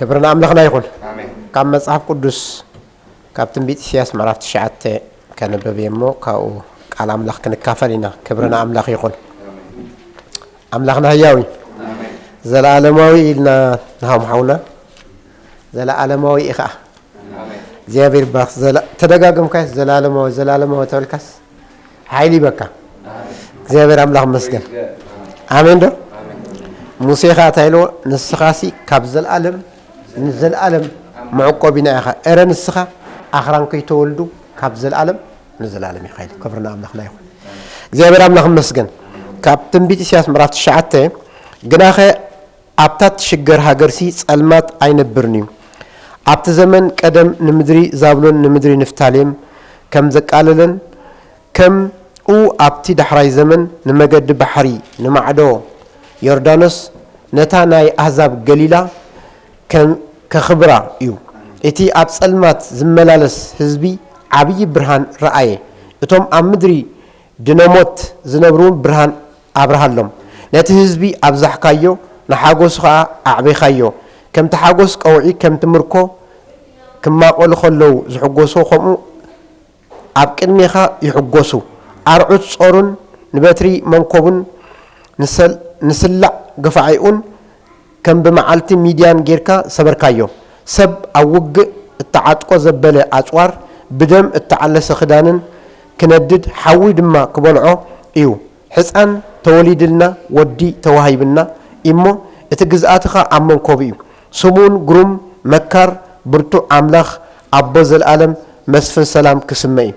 ክብሪ ንኣምላኽና ይኹን። ካብ መጽሓፍ ቅዱስ ካብ ትንቢት ኢሳያስ ምዕራፍ ትሽዓተ ከንብብ እየ እሞ ካብኡ ቃል ኣምላኽ ክንካፈል ኢና። ክብሪ ንኣምላኽ ይኹን። ኣምላኽና ህያው እዩ። ዘለኣለማዊ ኢልና ንሃም ሓውና ዘለኣለማዊ እዩ ኸዓ። እግዚኣብሔር ይባርኽ። ዘላ-፣ ተደጋግምካስ ዘለኣለማዊ፣ ዘለኣለማዊ ተበልካስ ሓይሊ ይበካ። እግዚኣብሔር ኣምላኽ መስገን። ኣሜን ዶ? ሙሴ ኸዓ እንታይ ኢልዎ? ንስኻሲ ካብ ዘለኣለም ንዘለኣለም መዕቆቢና ኢኻ። እረ ንስኻ ኣኽራን ከይተወልዱ ካብ ዘለኣለም ንዘለኣለም ኢኻ ኢሉ። ክብሪ ንኣምላኽና ይኹን። እግዚኣብሔር ኣምላኽ መስገን። ካብ ትንቢት ኢሳያስ ምዕራፍ ትሽዓተ፣ ግናኸ ኣብታ ትሽገር ሃገርሲ ጸልማት ኣይነብርን እዩ። ኣብቲ ዘመን ቀደም ንምድሪ ዛብሎን ንምድሪ ንፍታሌም ከም ዘቃለለን፣ ከምኡ ኣብቲ ዳሕራይ ዘመን ንመገዲ ባሕሪ፣ ንማዕዶ ዮርዳኖስ፣ ነታ ናይ ኣህዛብ ገሊላ ከም ከኽብራ እዩ። እቲ ኣብ ጸልማት ዝመላለስ ህዝቢ ዓብዪ ብርሃን ረኣየ። እቶም ኣብ ምድሪ ድነ ሞት ዝነብሩ እውን ብርሃን ኣብርሃሎም። ነቲ ህዝቢ ኣብዛሕካዮ፣ ንሓጎሱ ኸዓ ኣዕቤኻዮ። ከምቲ ሓጎስ ቀውዒ፣ ከምቲ ምርኮ ክማቐሉ ኸለዉ ዝሕጎሱ፣ ኸምኡ ኣብ ቅድሜኻ ይሕጎሱ። ኣርዑት ጾሩን ንበትሪ መንኮቡን ንሰል-፣ ንስላዕ ገፋዒኡን ከም ብመዓልቲ ሚድያን ጌርካ ሰበርካዮ። ሰብ ኣብ ውግእ እተዓጥቆ ዘበለ ኣጽዋር፣ ብደም እተዓለሰ ክዳንን ክነድድ ሓዊ ድማ ክበልዖ እዩ። ሕጻን ተወሊድልና፣ ወዲ ተዋሂብና እሞ፣ እቲ ግዝኣትኻ ኣብ መንኮቡ እዩ። ስሙን ግሩም፣ መካር፣ ብርቱዕ ኣምላኽ፣ ኣቦ ዘልኣለም፣ መስፍን ሰላም ክስመ እዩ።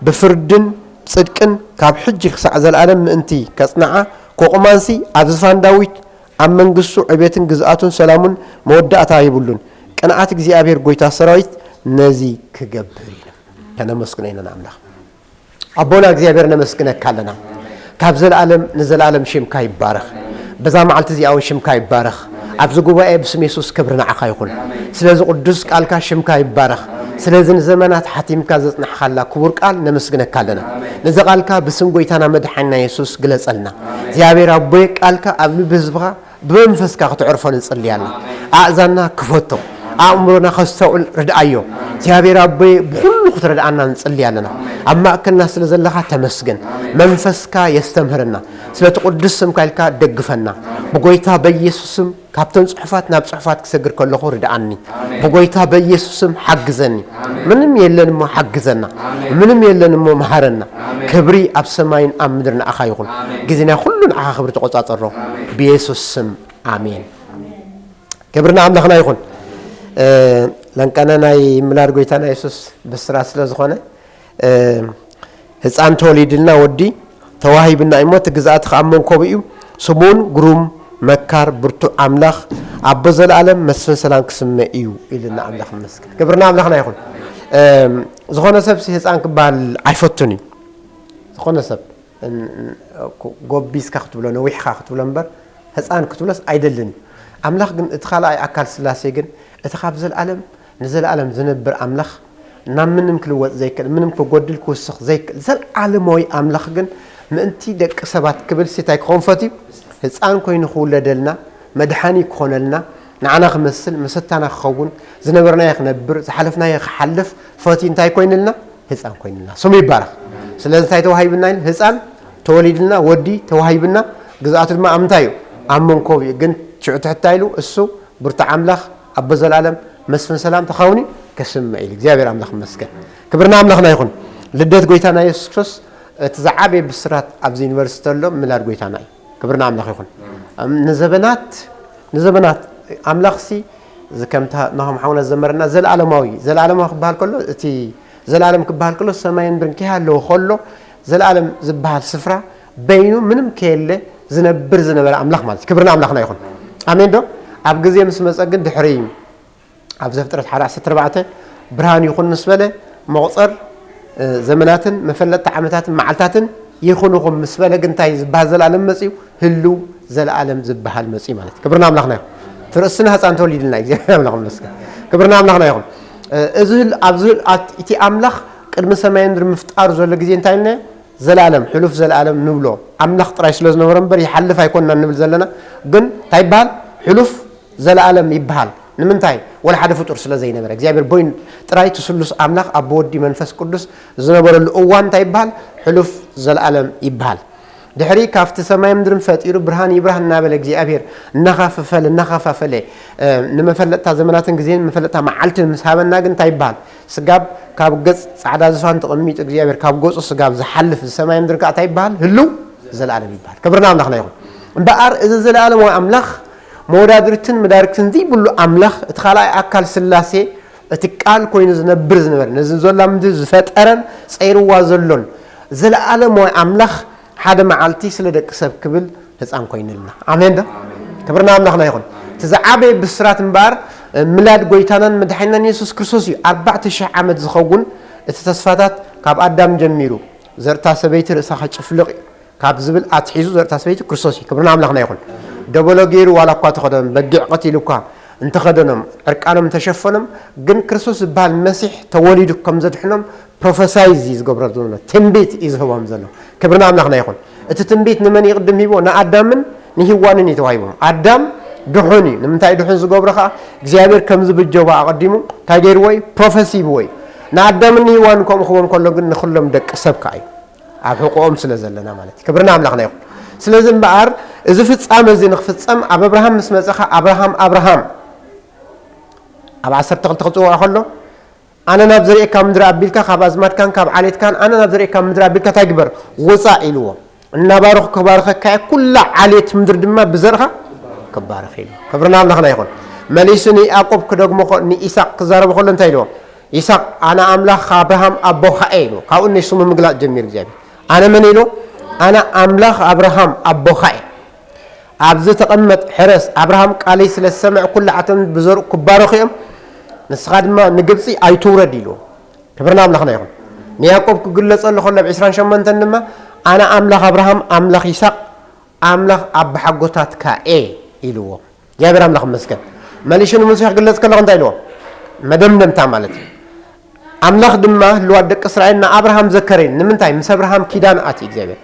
ብፍርድን ጽድቅን ካብ ሕጂ ክሳዕ ዘልኣለም ምእንቲ ከጽንዓ፣ ከቑማንሲ ኣብ ዝፋን ዳዊት ኣብ መንግስቱ ዕቤትን ግዝኣቱን ሰላሙን መወዳእታ የብሉን። ቅንዓት እግዚኣብሔር ጐይታ ሰራዊት ነዚ ክገብር እዩ። ከነመስግኖ ኢና ንኣምላኽ። ኣቦና እግዚኣብሔር ነመስግነካ ኣለና። ካብ ዘለኣለም ንዘለኣለም ሽምካ ይባረኽ። በዛ መዓልቲ እዚኣ እውን ሽምካ ይባረኽ። ኣብዚ ጉባኤ ብስም የሱስ ክብሪ ንዓኻ ይኹን። ስለዚ ቅዱስ ቃልካ ሽምካ ይባረኽ። ስለዚ ንዘመናት ሓቲምካ ዘጽናሕካላ ክቡር ቃል ነመስግነካ ኣለና። ነዚ ቃልካ ብስም ጐይታና መድሓኒና የሱስ ግለጸልና። እግዚኣብሔር ኣቦይ ቃልካ ኣብ ልቢ ህዝብኻ ብመንፈስካ ክተዕርፎ ንጽሊ ኣለና። ኣእዛንና ክፈቶ፣ ኣእምሮና ከስተውዕል ርድኣዮ። እግዚኣብሔር ኣቦይ ብኹሉ ክትረድኣና ንጽሊ ኣለና። ኣብ ማእከልና ስለ ዘለኻ ተመስገን። መንፈስካ የስተምህረና። ስለቲ ቅዱስ ስምካ ኢልካ ደግፈና። ብጎይታ በኢየሱስ ስም ካብተን ጽሑፋት ናብ ጽሑፋት ክሰግር ከለኹ ርድኣኒ። ብጎይታ በኢየሱስ ስም ሓግዘኒ። ምንም የለን እሞ ሓግዘና። ምንም የለን እሞ መሃረና። ክብሪ ኣብ ሰማይን ኣብ ምድሪ ንዓኻ ይኹን። ግዜና ኩሉ ንዓኻ ክብሪ ተቆጻጸሮ። ብየሱስ ስም ኣሜን። ክብሪ ንኣምላኽና ይኹን። እ፣ ለንቀነ ናይ ምላድ ጎይታና የሱስ ብስራት ስለ ዝኾነ፣ እ፣ ህፃን ተወሊድልና ወዲ ተዋሂብና እሞ እቲ ግዝኣት ኸዓ ኣብ መንኮቡ እዩ። ስሙን ግሩም መካር ብርቱዕ ኣምላኽ ኣቦ ዘለኣለም መስፍን ሰላም ክስመ እዩ ኢልና ኣምላኽ ይመስገን። ክብሪ ንኣምላኽና ይኹን። እ፣ ዝኾነ ሰብሲ ህፃን ክበሃል ኣይፈቱን እዩ። ዝኾነ ሰብ ን-፣ ን-፣ ጎቢዝካ ክትብሎ፣ ነዊሕካ ክትብሎ እምበር ህፃን ክትብሎስ ኣይደልን እዩ። ኣምላኽ ግን እቲ ካልኣይ ኣካል ስላሴ ግን እቲ ካብ ዘለኣለም ንዘለኣለም ዝነብር ኣምላኽ፣ ናብ ምንም ክልወጥ ዘይክእል፣ ምንም ክጎድል ክውስኽ ዘይክእል ዘለኣለማዊ ኣምላኽ ግን ምእንቲ ደቂ ሰባት ክብል ሲ እንታይ ክኸውን ፈትዩ? ህፃን ኮይኑ ክውለደልና፣ መድሓኒ ክኾነልና፣ ንዓና ክመስል፣ መሰታና ክኸውን፣ ዝነበርናዮ ክነብር፣ ዝሓለፍናዮ ክሓልፍ ፈትዩ እንታይ ኮይንልና? ህፃን ኮይንልና። ስሙ ይባረኽ። ስለዚ እንታይ ተዋሂብና ኢሉ? ህፃን ተወሊድልና፣ ወዲ ተዋሂብና፣ ግዝኣቱ ድማ ኣብ ምንታይ እዩ? ኣብ መንኮብ እዩ። ግን ሽዑ ትሕት እንታይ ኢሉ? እሱ ብርቱዕ ኣምላኽ፣ ኣቦ ዘላለም፣ መስፍን ሰላም ተኻውኒ ከስምዕ ኢሉ። እግዚኣብሔር ኣምላኽ ይመስገን። ክብርና ኣምላኽና ይኹን። ልደት ጎይታና የሱስ ክርስቶስ እቲ ዝዓበየ ብስራት ኣብዚ ዩኒቨርሲቲ ተሎ ምላድ ጎይታና እዩ። ክብርና ኣምላኽ ይኹን። ኣም-፣ ንዘበናት፣ ንዘበናት ኣምላኽሲ እዚ ከምታ ናሆም ሓውና ዘመረና ዘለኣለማዊ፣ ዘለኣለማዊ ክበሃል ከሎ፣ እቲ ዘለኣለም ክበሃል ከሎ ሰማይን ምድርን ከይሃለወ ከሎ፣ ዘለኣለም ዝበሃል ስፍራ በይኑ ምንም ከየለ ዝነብር ዝነበረ ኣምላኽ ማለት እዩ። ክብርና ኣምላኽና ይኹን። ኣሜን ዶ? ኣብ ግዜ ምስ መጸ ግን ድሕሪ ኣብ ዘፍጥረት ሓደ ዓሰርተ ኣርባዕተ ብርሃን ይኹን ምስ በለ፣ መቑጸር፣ እ፣ ዘመናትን መፈለጥቲ ዓመታትን መዓልታትን ይኹንኹም ምስ በለ፣ ግን እንታይ ዝበሃል ዘለኣለም መጺኡ? ህልው ዘለኣለም ዝበሃል መጺኡ ማለት እዩ። ክብርና ኣምላኽና ይኹን። እቲ ርእስና ህፃን ተወሊድልና እዩ። እግዚኣብሔር ኣምላኽ ይመስገን። ክብርና ኣምላኽና ይኹን። እ፣ እዚ ህል-፣ ኣብዚ ህል-፣ ኣት-፣ እቲ ኣምላኽ ቅድሚ ሰማይን ምድሪ ምፍጣሩ ዘሎ ግዜ እንታይ ኢልና? ዘለኣለም፣ ሕሉፍ ዘለኣለም ንብሎ። ኣምላኽ ጥራይ ስለ ዝነበረ እምበር ይሓልፍ ኣይኮንና ንብል ዘለና። ግን እንታይ ይበሃል? ሕሉፍ ዘለኣለም ይበሃል። ንምንታይ? ወላ ሓደ ፍጡር ስለ ዘይነበረ እግዚኣብሔር ቦይን ጥራይ እቲ ስሉስ ኣምላኽ ኣቦ ወዲ መንፈስ ቅዱስ ዝነበረሉ እዋን እንታይ ይበሃል? ሕሉፍ ዘለኣለም ይበሃል። ድሕሪ ካብቲ ሰማይ ምድርን ፈጢሩ ብርሃን ይብራህ እናበለ እግዚኣብሔር እናኻፈፈለ እናኻፋፈለ ንመፈለጥታ ዘመናትን ግዜን መፈለጥታ መዓልትን ምስ ሃበና ግን እንታይ ይበሃል? ስጋብ ካብ ገጽ ጻዕዳ ዝፋን ተቐሚጡ እግዚኣብሔር ካብ ገጹ ስጋብ ዝሓልፍ ዝሰማይ ምድር ከዓ እንታይ ይበሃል? ህልው ዘለኣለም ይበሃል። ክብርና ኣምላኽና ይኹን። እምበኣር እዚ ዘለኣለማዊ ኣምላኽ መወዳድርትን መዳርግትን ዘይብሉ ኣምላኽ እቲ ካልኣይ ኣካል ስላሴ እቲ ቃል ኮይኑ ዝነብር ዝነበረ ነዚ ዘላ ምድሪ ዝፈጠረን ጸይርዋ ዘሎን ዘለኣለማዊ ኣምላኽ ሓደ መዓልቲ ስለ ደቂ ሰብ ክብል ህፃን ኮይንልና። ኣሜን ዶ? ክብርና ኣምላኽና ይኹን። እቲ ዝዓበየ ብስራት እምበኣር ምላድ ጎይታናን መድሓኒናን የሱስ ክርስቶስ እዩ። ኣርባዕተ ሽሕ ዓመት ዝኸውን እቲ ተስፋታት ካብ ኣዳም ጀሚሩ ዘርታ ሰበይቲ ርእሳ ከጭፍልቕ እዩ ካብ ዝብል ኣትሒዙ ዘርታ ሰበይቲ ክርስቶስ እዩ። ክብርና ኣምላኽና ይኹን። ደበሎ ገይሩ ዋላ እኳ ተኸደኖም በጊዕ ቀቲሉ እኳ እንተኸደኖም ዕርቃኖም እንተሸፈኖም ግን ክርስቶስ ዝበሃል መሲሕ ተወሊዱ ከም ዘድሕኖም ፕሮፈሳይ እዩ ዝገብሮ ዘሎ ትንቢት እዩ ዝህቦም ዘሎ። ክብርና ኣምላኽና ይኹን። እቲ ትንቢት ንመን ይቕድም ሂቦ? ንኣዳምን ንሂዋንን እዩ ተዋሂቦም። ኣዳም ድሑን እዩ። ንምንታይ ድሑን ዝገብሮ ከዓ እግዚኣብሔር ከም ዝብጀቦ ኣቐዲሙ እንታይ ገይርዎ እዩ? ፕሮፈሲ ሂብዎ እዩ። ንኣዳምን ንሂዋንን ከምኡ ክቦም ከሎ ግን ንኩሎም ደቂ ሰብ ከዓ እዩ ኣብ ሕቆኦም ስለ ዘለና ማለት እዩ። ክብርና ኣምላኽና ይኹን። ስለዚ እምበኣር እዚ ፍጻመ እዚ ንክፍጸም ኣብ ኣብርሃም ምስ መጸኻ ኣብርሃም ኣብርሃም ኣብ ዓሰርተ ክልተ ክጽውዖ ከሎ ኣነ ናብ ዘርእካ ምድሪ ኣቢልካ ካብ ኣዝማድካን ካብ ዓሌትካን ኣነ ናብ ዘርእካ ምድሪ ኣቢልካ እንታይ ግበር ውፃእ ኢልዎ። እናባረኹ ክባርኸካ እየ ኩላ ዓሌት ምድሪ ድማ ብዘርእኻ ክባረኽ ኢልዎ። ክብርና ኣምላኽና ይኹን። መሊሱ ንያዕቆብ ክደግሞ ከ- ንኢሳቅ ክዛረቦ ከሎ እንታይ ኢልዎ? ይስሐቅ ኣነ ኣምላኽ ኣብርሃም ኣቦኻ እየ ኢሉ ካብኡ ንሽሙ ምግላጽ ጀሚሩ እግዚኣብሔር ኣነ መን ኢሉ ኣነ ኣምላኽ ኣብርሃም ኣቦኻ እየ ኣብዚ ተቐመጥ ሕረስ ኣብርሃም ቃለይ ስለ ዝሰምዕ ኩሉ ዓተን ብዘርኡ ክባረኹ እዮም ንስኻ ድማ ንግብፂ ኣይትውረድ ኢሉ ክብርና ኣምላኽና ይኹን ንያዕቆብ ክግለጸሉ ከሎ ኣብ ዕስራን ሸሞንተን ድማ ኣነ ኣምላኽ ኣብርሃም ኣምላኽ ይስሐቅ ኣምላኽ ኣቦሓጎታትካ እየ ኢልዎ እግዚኣብሔር ኣምላኽ ይመስገን። መሊሹ ንሙሴ ክግለጽ ከለኹ እንታይ ኢልዎ? መደምደምታ ማለት እዩ። ኣምላኽ ድማ ህልዋት ደቂ እስራኤል ንኣብርሃም ዘከረኒ። ንምንታይ? ምስ ኣብርሃም ኪዳን ኣትዩ እግዚኣብሔር።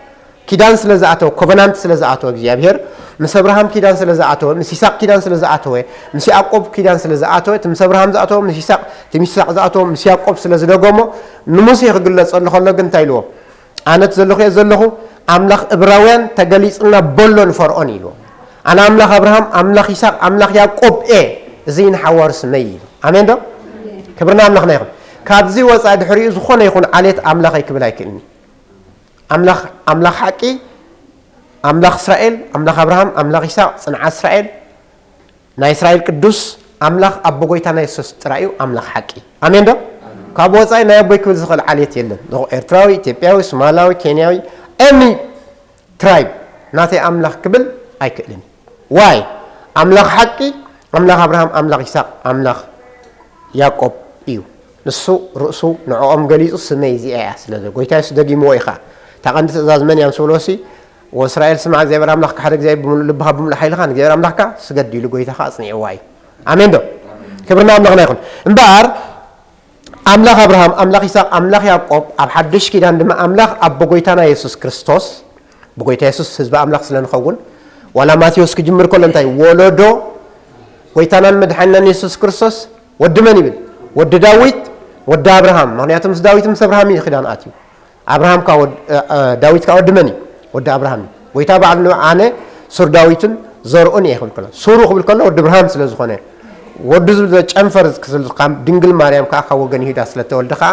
ኪዳን ስለ ዝኣተወ፣ ኮቨናንት ስለ ዝኣተወ እግዚኣብሔር፣ ምስ ኣብርሃም ኪዳን ስለ ዝኣተወ፣ ምስ ይስሐቅ ኪዳን ስለ ዝኣተወ፣ ምስ ያዕቆብ ኪዳን ስለ ዝኣተወ፣ እቲ ምስ ኣብርሃም ዝኣተወ፣ ምስ ይስሐቅ፣ እቲ ምስ ይስሐቅ ዝኣተወ፣ ምስ ያዕቆብ ስለ ዝደገሞ፣ ንሙሴ ክግለጸሉ ከሎ ግን እንታይ ኢልዎ? ኣነ እቲ ዘለኹ እየ ዘለኹ ኣምላኽ እብራውያን ተገሊጹልና በሎ ንፈርኦን ኢልዎ ኣነ ኣምላኽ ኣብርሃም ኣምላኽ ይስሐቅ ኣምላኽ ያዕቆብ እየ እዚ ንሓዋሩ ስመይ ኢሉ ኣሜን ዶ ክብርና ኣምላኽና ይኹን ካብዚ ወፃኢ ድሕሪኡ ዝኾነ ይኹን ዓሌት ኣምላኸይ ክብል ኣይክእልን እዩ ኣምላኽ ኣምላኽ ሓቂ ኣምላኽ እስራኤል ኣምላኽ ኣብርሃም ኣምላኽ ይስሐቅ ፅንዓት እስራኤል ናይ እስራኤል ቅዱስ ኣምላኽ ኣቦ ጎይታና የሱስ ጥራይ እዩ ኣምላኽ ሓቂ ኣሜን ዶ ካብ ወፃኢ ናይ ኣቦይ ክብል ዝኽእል ዓሌት የለን ዝኾ ኤርትራዊ ኢትዮጵያዊ ሶማላዊ ኬንያዊ any tribe ናተይ ኣምላኽ ክብል ኣይክእልን why ኣምላኽ ሓቂ ኣምላኽ ኣብርሃም ኣምላኽ ይስሐቅ ኣምላኽ ያዕቆብ እዩ ንሱ ርእሱ ንዕኦም ገሊጹ ስመይ እዚኣ እያ ስለ ጎይታ የሱስ ደጊምዎ እዩ ኸዓ እታ ቀንዲ ትእዛዝ መን እያ ምስ በልዎ ሲ ወእስራኤል ስማዕ እግዚኣብሔር ኣምላኽካ ሓደ እግዚኣብሔር ብምሉእ ልብኻ ብምሉእ ሓይልኻ ንእግዚኣብሔር ኣምላኽካ ስገድ ኢሉ ጎይታ ኸዓ ኣጽኒዕዋ እዩ ኣሜን ዶ ክብርና ኣምላኽና ይኹን እምበኣር ኣምላኽ ኣብርሃም ኣምላኽ ይስሐቅ ኣምላኽ ያዕቆብ ኣብ ሓድሽ ኪዳን ድማ ኣምላኽ ኣቦ ጎይታና የሱስ ክርስቶስ ብጎይታ የሱስ ህዝቢ ኣምላኽ ስለ ንኸውን ዋላ ማቴዎስ ክጅምር ከሎ እንታይ ወለዶ ጎይታናን መድሓኒናን የሱስ ክርስቶስ ወዲ መን ይብል ወዲ ዳዊት ወዲ ኣብርሃም ምኽንያቱ ምስ ዳዊት ምስ ኣብርሃም እዩ ኪዳን ኣትዩ ኣብርሃም ዳዊት ከዓ ወዲ መን እዩ ወዲ ኣብርሃም እዩ ጎይታ በዓል ንዑ ኣነ ሱር ዳዊትን ዘርኡን እየ ክብል ከሎ ሱሩ ክብል ከሎ ወዲ ብርሃን ስለ ዝኾነ ወዲ ዝብል ጨንፈር ድንግል ማርያም ከዓ ካብ ወገን ይሁዳ ስለተወልደ ከዓ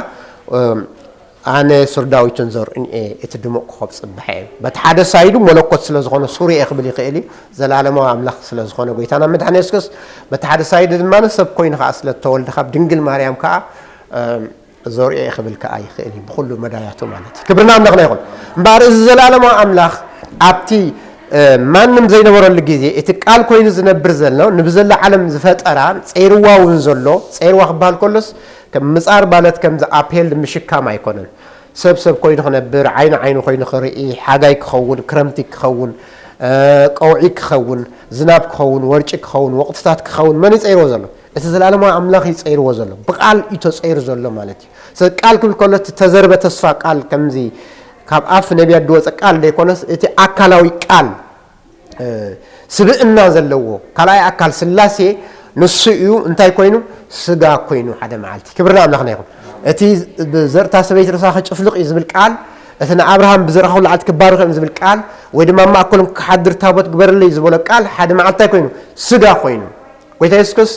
ኣነ ሱር ዳዊትን ዘርኡን እየ እቲ ድሙቕ ኮኸብ ፅባሕ እየ በቲ ሓደ ሳይዱ መለኮት ስለ ዝኾነ ሱሩ እየ ክብል ይኽእል እዩ ዘላለማዊ ኣምላኽ ስለ ዝኾነ ጎይታና መድሓን የሱስ በቲ ሓደ ሳይዱ ድማ ሰብ ኮይኑ ከዓ ስለተወልደ ካብ ድንግል ማርያም ከዓ ዘርእዮ ክብል ከኣ ይኽእል እዩ ብኹሉ መዳያቱ ማለት እዩ ክብርና ኣምላኽና ይኹን እምበኣር እዚ ዘለኣለማዊ ኣምላኽ ኣብቲ ማንም ዘይነበረሉ ግዜ እቲ ቃል ኮይኑ ዝነብር ዘሎ ንብዘላ ዓለም ዝፈጠራ ጸይርዋ እውን ዘሎ ጸይርዋ ክበሃል ከሎስ ከም ምጻር ማለት ከምዚ ኣፕሄል ምሽካም ኣይኮነን ሰብ ሰብ ኮይኑ ክነብር ዓይኑ ዓይኑ ኮይኑ ክርኢ ሓጋይ ክኸውን ክረምቲ ክኸውን ቀውዒ ክኸውን ዝናብ ክኸውን ወርጪ ክኸውን ወቕትታት ክኸውን መን ይጸይርዎ ዘሎ እቲ ዘለኣለማዊ ኣምላኽ እዩ ጸይርዎ ዘሎ ብቓል እዩ ተጸይሩ ዘሎ ማለት እዩ ስለዚ ቃል ክብል ከሎ እቲ ተዘርበ ተስፋ ቃል ከምዚ ካብ ኣፍ ነቢያት ዝወፀ ቃል ዘይኮነስ እቲ ኣካላዊ ቃል ስብእና ዘለዎ ካልኣይ ኣካል ስላሴ ንሱ እዩ እንታይ ኮይኑ? ስጋ ኮይኑ ሓደ መዓልቲ። ክብሪ ንኣምላኽና ይኹን። እቲ ብዘርእታ ሰበይቲ ርእሳ ክጭፍልቕ እዩ ዝብል ቃል፣ እቲ ንኣብርሃም ብዘርእኻ ኩሉ ዓዲ ክባረኹ እዮም ዝብል ቃል፣ ወይ ድማ ኣብ ማእከሎም ክሓድር ታቦት ግበረለይ ዝበሎ ቃል ሓደ መዓልቲ እንታይ ኮይኑ? ስጋ ኮይኑ። ጎይታ የሱስ ክርስቶስ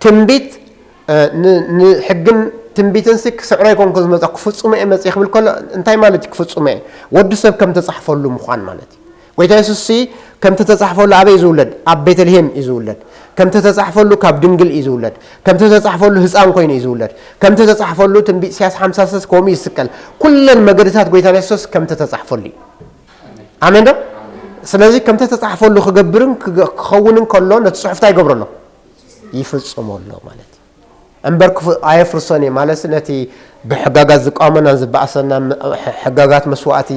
ትንቢት፣ እ፣ ን-፣ ንሕግን ትንቢትን ሲ ክስዕሮ ኣይኮንኩ ዝመጻ፣ ክፍጽሞ እየ መጽእ ክብል ከሎ እንታይ ማለት እዩ ክፍጽሞ እየ? ወዲ ሰብ ከም ተጻሕፈሉ ምዃን ማለት እዩ። ጎይታ የሱስ ሲ ከም ተተጻሕፈሉ ኣበይ እዩ ዝውለድ? ኣብ ቤተልሔም እዩ ዝውለድ። ከም ተተጻሕፈሉ ካብ ድንግል እዩ ዝውለድ። ከም ተተጻሕፈሉ ህጻን ኮይኑ እዩ ዝውለድ። ከም ተተጻሕፈሉ ትንቢት ኢሳያስ ሓምሳ ሰስ ከምኡ ይስቀል። ኩለን መገድታት ጎይታ የሱስ ከም ተተጻሕፈሉ እዩ። ኣሜን ዶ? ስለዚ ከም ተተጻሕፈሉ ክገብርን ክገ-፣ ክኸውንን ከሎ ነቲ ጽሑፍ እንታይ ይገብሮ ኣሎ? ይፍጽሞ ኣሎ ማለት እዩ። እምበር ክፍ-፣ ኣየፍርሶን እየ ማለት ነቲ ብሕጋጋት ዝቃወመናን ዝበኣሰና ም-፣ ሕ-፣ ሕጋጋት መስዋእቲ፣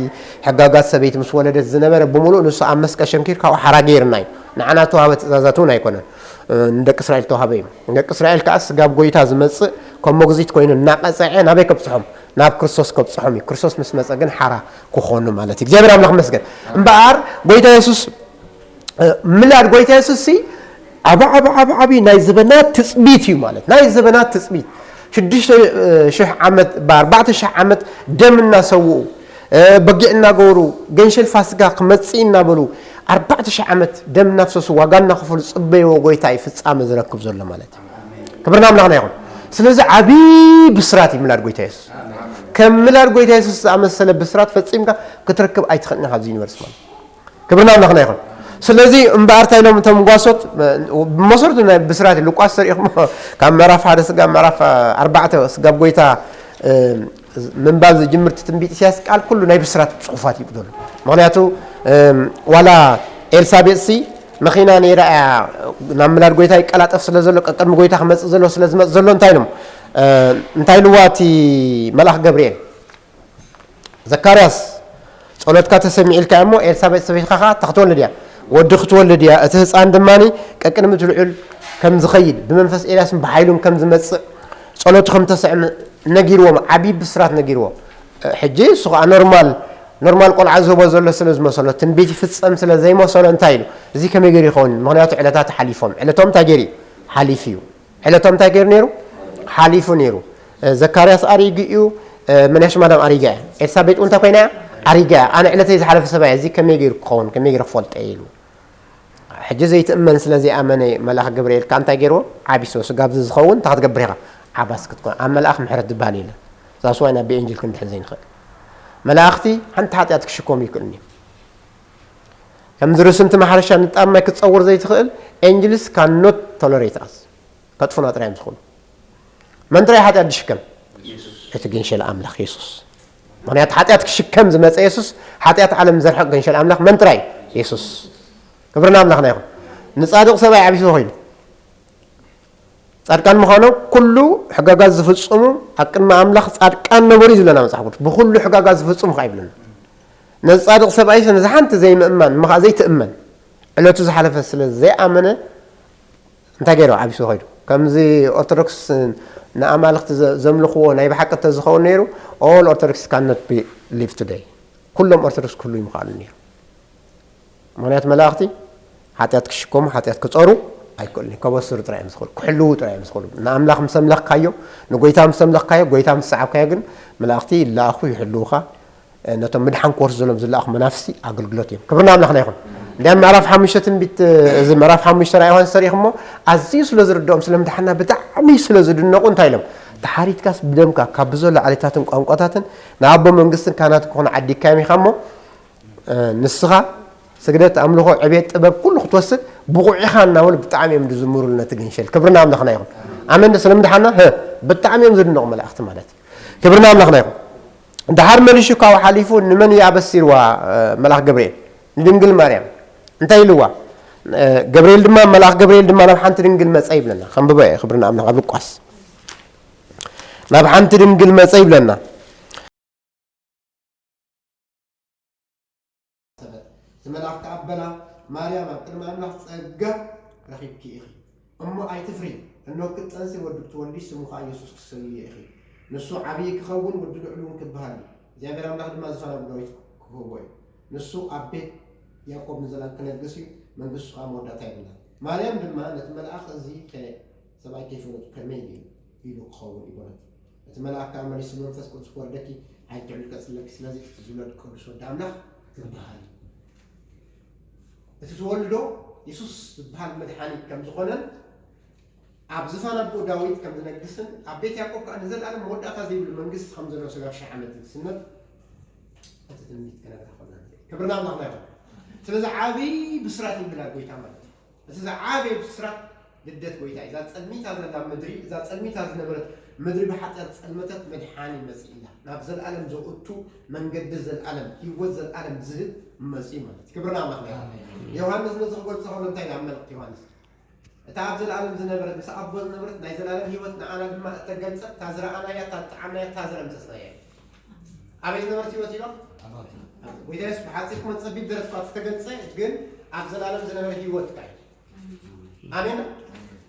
ሕጋጋት ሰበይቲ ምስ ወለደት ዝነበረ ብምሉእ ንሱ ኣብ መስቀል ሸንኪር ካብኡ ሓራ ገይርና እዩ። ንዓና ተዋህበ ትእዛዛት እውን ኣይኮነን። እ፣ ንደቂ እስራኤል ተዋህበ እዩ። ንደቂ እስራኤል ከዓ ስጋብ ጎይታ ዝመጽእ ከም መጉዚት ኮይኑ እናቐጸዐ ናበይ ከብጽሖም? ናብ ክርስቶስ ከብጽሖም እዩ። ክርስቶስ ምስ መጸ ግን ሓራ ክኾኑ ማለት እዩ። እግዚኣብሔር ኣምላኽ መስገን። እምበኣር ጎይታ የሱስ፣ እ፣ ምላድ ጎይታ የሱስ ሲ ዓብ፣ ዓብ፣ ዓብ፣ ዓብዪ ናይ ዘበናት ትጽቢት እዩ ማለት። ናይ ዘበናት ትጽቢት። ሽዱሽተ ሽሕ ዓመት፣ ብኣርባዕተ ሽሕ ዓመት ደም እናሰውኡ፣ እ፣ በጊዕ እናገበሩ፣ ገንሸል ፋሲካ ክመጽእ እናበሉ፣ ኣርባዕተ ሽሕ ዓመት ደም እናፍሰሱ፣ ዋጋ እናኸፈሉ ዝጽበይዎ ጎይታ እዩ ፍጻመ ዝረክብ ዘሎ ማለት እዩ። ክብሪ ንኣምላኽና ይኹን። ስለዚ ዓብዪ ብስራት እዩ ምላድ ጎይታ የሱስ። ከም ምላድ ጎይታ የሱስ ዝኣመሰለ ብስራት ፈጺምካ ክትረክብ ኣይትኽእልን ኢኻ ኣብዚ ዩኒቨርስ ማለት። ክብሪ ንኣምላኽና ይኹን። ስለዚ እምበኣር እንታይ ኢሎም እቶም ጓሶት፣ ብመሰረቱ ናይ ብስራት ሉቃስ ተሪእኹም ካብ ምዕራፍ ሓደ ስጋብ ምዕራፍ ኣርባዕተ ስጋብ ጎይታ፣ እ፣ ምንባብ ዝጅምር እቲ ትንቢት ኢሳያስ ቃል ኩሉ ናይ ብስራት ጽሑፋት እዩ ዘሎ። ምኽንያቱ፣ እ፣ ዋላ ኤልሳቤጥ ሲ መኺና ነይራ እያ፣ ናብ ምላድ ጎይታ ይቀላጠፍ ስለ ዘሎ፣ ቀቅድሚ ጎይታ ክመጽእ ዘሎ ስለ ዝመጽእ ዘሎ እንታይ ኢሎም፣ እ፣ እንታይ ኢልዋ እቲ መልኣኽ ገብርኤል? ዘካርያስ፣ ጸሎትካ ተሰሚዑ ኢልካ እሞ፣ ኤልሳቤጥ ሰበይትኻ ኸኣ እታ ክትወልድ እያ፣ ወዲ ክትወልድ እያ። እቲ ህጻን ድማ ቀቅድሚ እቲ ልዑል ከም ዝኸይድ፣ ብመንፈስ ኤልያስን ብሓይሉን ከም ዝመጽእ፣ ጸሎቱ ከም ተሰዕም ነጊርዎም፣ ዓቢ ብስራት ነጊርዎም። ሕጂ እሱ ኸኣ ኖርማል፣ ኖርማል ቆልዓ ዝህቦ ዘሎ ስለ ዝመሰሎ፣ ትንቢት ይፍጸም ስለ ዘይመሰሎ እንታይ ኢሉ? እዚ ከመይ ገይሩ ይኸውን? ምኽንያቱ ዕለታት ሓሊፎም። ዕለቶም እንታይ ገይሩ እዩ? ሓሊፉ እዩ። ዕለቶም እንታይ ገይሩ ነይሩ? ሓሊፉ ነይሩ። እ፣ ዘካርያስ ኣሪጉ እዩ። እ፣ መንያሽ ማዳም ኣሪጋ እያ። ኤልሳቤጥ እውን እንታይ ኮይና እያ? ኣሪጋ እያ። ኣነ ዕለተይ ዝሓለፈ ሰብኣይ እዚ ከመይ ገይሩ ክኸውን? ከመይ ገይሩ ክፈልጦ እየ ኢሉ። ሕጂ ዘይትእመን ስለ ዘይኣመነ መልኣኽ ገብርኤል ከኣ እንታይ ገይርዎ? ዓቢስዎ። ስጋብ እዚ ዝኸውን እንታይ ክትገብር ኢኻ? ዓባስ ክትኮን። ኣብ መልኣኽ ምሕረት ዝበሃል የለን። ዛስዋይ ናብ ብኤንጅል ክንድሕን ዘይንኽእል። መላእኽቲ ሓንቲ ሓጢኣት ክሽከሙ ይክእሉን እዮም። ከምዚ ርእሲ እቲ ማሕረሻ ንጣብ ማይ ክትጸውር ዘይትኽእል፣ ኤንጅልስ ካኖት ቶለሬት ኣስ። ከጥፉና ጥራይ እዮም ዝኽእሉ። መን ጥራይ ሓጢኣት ዝሽከም? እቲ ገንሸል ኣምላኽ የሱስ። ምኽንያቱ ሓጢኣት ክሽከም ዝመጸ የሱስ፣ ሓጢኣት ዓለም ዘርሕቕ ገንሸል ኣምላኽ መን ጥራይ? የሱስ። ክብሪ ንኣምላኽና ይኹን። ንጻድቕ ሰብኣይ ዓቢሱ ኮይኑ። ጻድቃን ምዃኖም ኩሉ ሕጋጋት ዝፍጽሙ ኣብ ቅድሚ ኣምላኽ ጻድቃን ነበሩ እዩ ዝብለና መጽሓፍ ቅዱስ። ብኹሉ ሕጋጋት ዝፍጽሙ ኸኣ ይብለና። ነዚ ጻድቕ ሰብኣይስ ነዚ ሓንቲ ዘይምእማን፣ እሞ ኸኣ ዘይትእመን፣ ዕለቱ ዝሓለፈ ስለ ዘይኣመነ እንታይ ገይሩ? ዓቢሱ ኸይዱ። ከምዚ ኦርቶዶክስ ንኣማልኽቲ ዘ-፣ ዘምልኽዎ ናይ ብሓቂ እንተዝኸውን ነይሩ፣ all Orthodox cannot be live today። ኩሎም ኦርቶዶክስ ክህልዉ ይምኽኣሉ ነይሩ። ምኽንያቱ መላእኽቲ ሓጢኣት ክሽከሙ፣ ሓጢኣት ክጸሩ ኣይክእሉን። ከበስሩ ጥራይ እዮም ዝኽእሉ፣ ክሕልዉ ጥራይ እዮም ዝኽእሉ። ንኣምላኽ ምስ ኣምለኽካዮ፣ ንጎይታ ምስ ኣምለኽካዮ፣ ጎይታ ምስ ሰዓብካዮ ግን መላእኽቲ ይለኣኹ፣ ይሕልዉኻ። ነቶም ምድሓን ክወርሱ ዘሎም ዝለኣኹ መናፍስቲ ኣገልግሎት እዮም። ክብሪ ንኣምላኽና ይኹን። እንዲያም ምዕራፍ ሓሙሽተ ትንቢት፣ እዚ ምዕራፍ ሓሙሽተ ራእይ ዮሃንስ ተሪእኹሞ፣ ኣዝዩ ስለ ዝርድኦም፣ ስለ ምድሓና ብጣዕሚ ስለ ዝድነቑ እንታይ ኢሎም? ተሓሪድካስ ብደምካ ካብ ብዘሎ ዓሌታትን ቋንቋታትን ንኣቦ መንግስትን ካህናትን ክኾኑ ዓዲግካዮም ኢኻ እሞ፣ እ፣ ንስኻ ስግደት፣ ኣምልኾ፣ ዕቤት፣ ጥበብ ኩሉ ክትወስድ ብቑዕ ኢኻ እናበሉ ብጣዕሚ እዮም ዝዝምሩሉ ነቲ ገንሸል። ክብሪ ንኣምላኽና ይኹን። ኣሜን። ስለ ምድሓና፣ ህ፣ ብጣዕሚ እዮም ዝድነቑ መላእኽቲ ማለት እዩ። ክብሪ ንኣምላኽና ይኹን። ደሓር መሊሹ ካብኡ ሓሊፉ ንመን እዩ ኣበሲርዋ፣ እ፣ መልኣኽ ገብርኤል? ንድንግል ማርያም። እንታይ ኢልዋ? እ፣ ገብርኤል ድማ፣ መልኣኽ ገብርኤል ድማ ናብ ሓንቲ ድንግል መጸ ይብለና። ከንብቦ እየ፣ ክብሪ ንኣምላኽ፣ ኣብ ሉቃስ። ናብ ሓንቲ ድንግል መጸ ይብለና። ሰበት። እቲ መልኣኽ ከኣ በላ፣ ማርያም፣ ኣብ ቅድሚ ኣምላኽ ጸጋ ረኺብኪ ኢኺ። እሞ ኣይትፍሪ፣ እነሆ ክትጸንሲ ወዲ ክትወልዲ፣ ስሙ ኸኣ የሱስ ክትሰምይዮ ኢኺ። ንሱ ዓብዪ ክኸውን፣ ወዲ ልዑል እውን ክበሃል እዩ። እግዚኣብሔር ኣምላኽ ድማ ዝፋን ኣብ ዳዊት ክህቦ እዩ። ንሱ ኣብ ቤት ያዕቆብ ንዘለኣለም ክነግስ እዩ፣ መንግስቱ ኸኣ መወዳእታ የብላን። ማርያም ድማ ነቲ መልኣኽ፣ "እዚ ከ ሰብኣይ ከይፈለጡ ከመይ ኢሉ ክኸውን?" ይበለት። እቲ መልኣኽ ከኣ መሊሱ፣ "መንፈስ ቅዱስ ክወርደኪ፣ ሓይሊ ትዕቢት ከጽለኪ፣ ስለዚ እቲ ዝውለድ ቅዱስ ወዲ ኣምላኽ ትበሃል እዩ." እቲ ትወልዶ የሱስ ዝበሃል መድሓኒት ከም ዝኾነን ኣብ ዝፋን ኣቦኡ ዳዊት ከም ዝነግስን ኣብ ቤት ያዕቆብ ከኣ ንዘለኣለም መወዳእታ ዘይብሉ መንግስቲ ከም ዘለዎ ስጋብ ሽሕ ዓመት ዝስነድ እቲ ትንቢት ክነግራ ከሎ ንርኢ። ክብርና ኣምላኽና ይኹን። ስለዚ ዓብዪ ብስራት ይብላ ጎይታ ማለት እዩ። እቲ ዝዓበየ ብስራት ልደት ጎይታ እዩ። እዛ ጸልሚታ ዘላ ምድሪ፣ እዛ ጸልሚታ ዝነበረት ምድሪ ብሓጢኣት ጸልመተት፣ መድሓኒ መጺእላ። ናብ ዘለኣለም ዘእቱ መንገዲ ዘለኣለም፣ ህይወት ዘለኣለም ዝህብ መጺኡ ማለት እዩ። ክብርና ኣምላኽና ይኹን። ኣሜን። ዮሃንስ ነዚ ክገልጾ ከሎ እንታይ ይብል ኣብ መልእኽቲ ዮሃንስ? እታ ኣብ ዘለኣለም ዝነበረት፣ ምስ ኣቦ ዝነበረት ናይ ዘለኣለም ህይወት ንኣና ድማ እተገልጸት፣ እታ ዝረኣናያ፣ እታ ዝጠዓምናያ፣ እታ ዘረምሰስናያ እዩ። ኣበይ ዝነበረት ህይወት ኢሎም? ጎይታ የሱስ ብሓጺር ክመን ጸቢብ ደረት እኳ እተገልጸ፣ ግን ኣብ ዘለኣለም ዝነበረ ህይወት ከኣ እዩ። ኣሜን።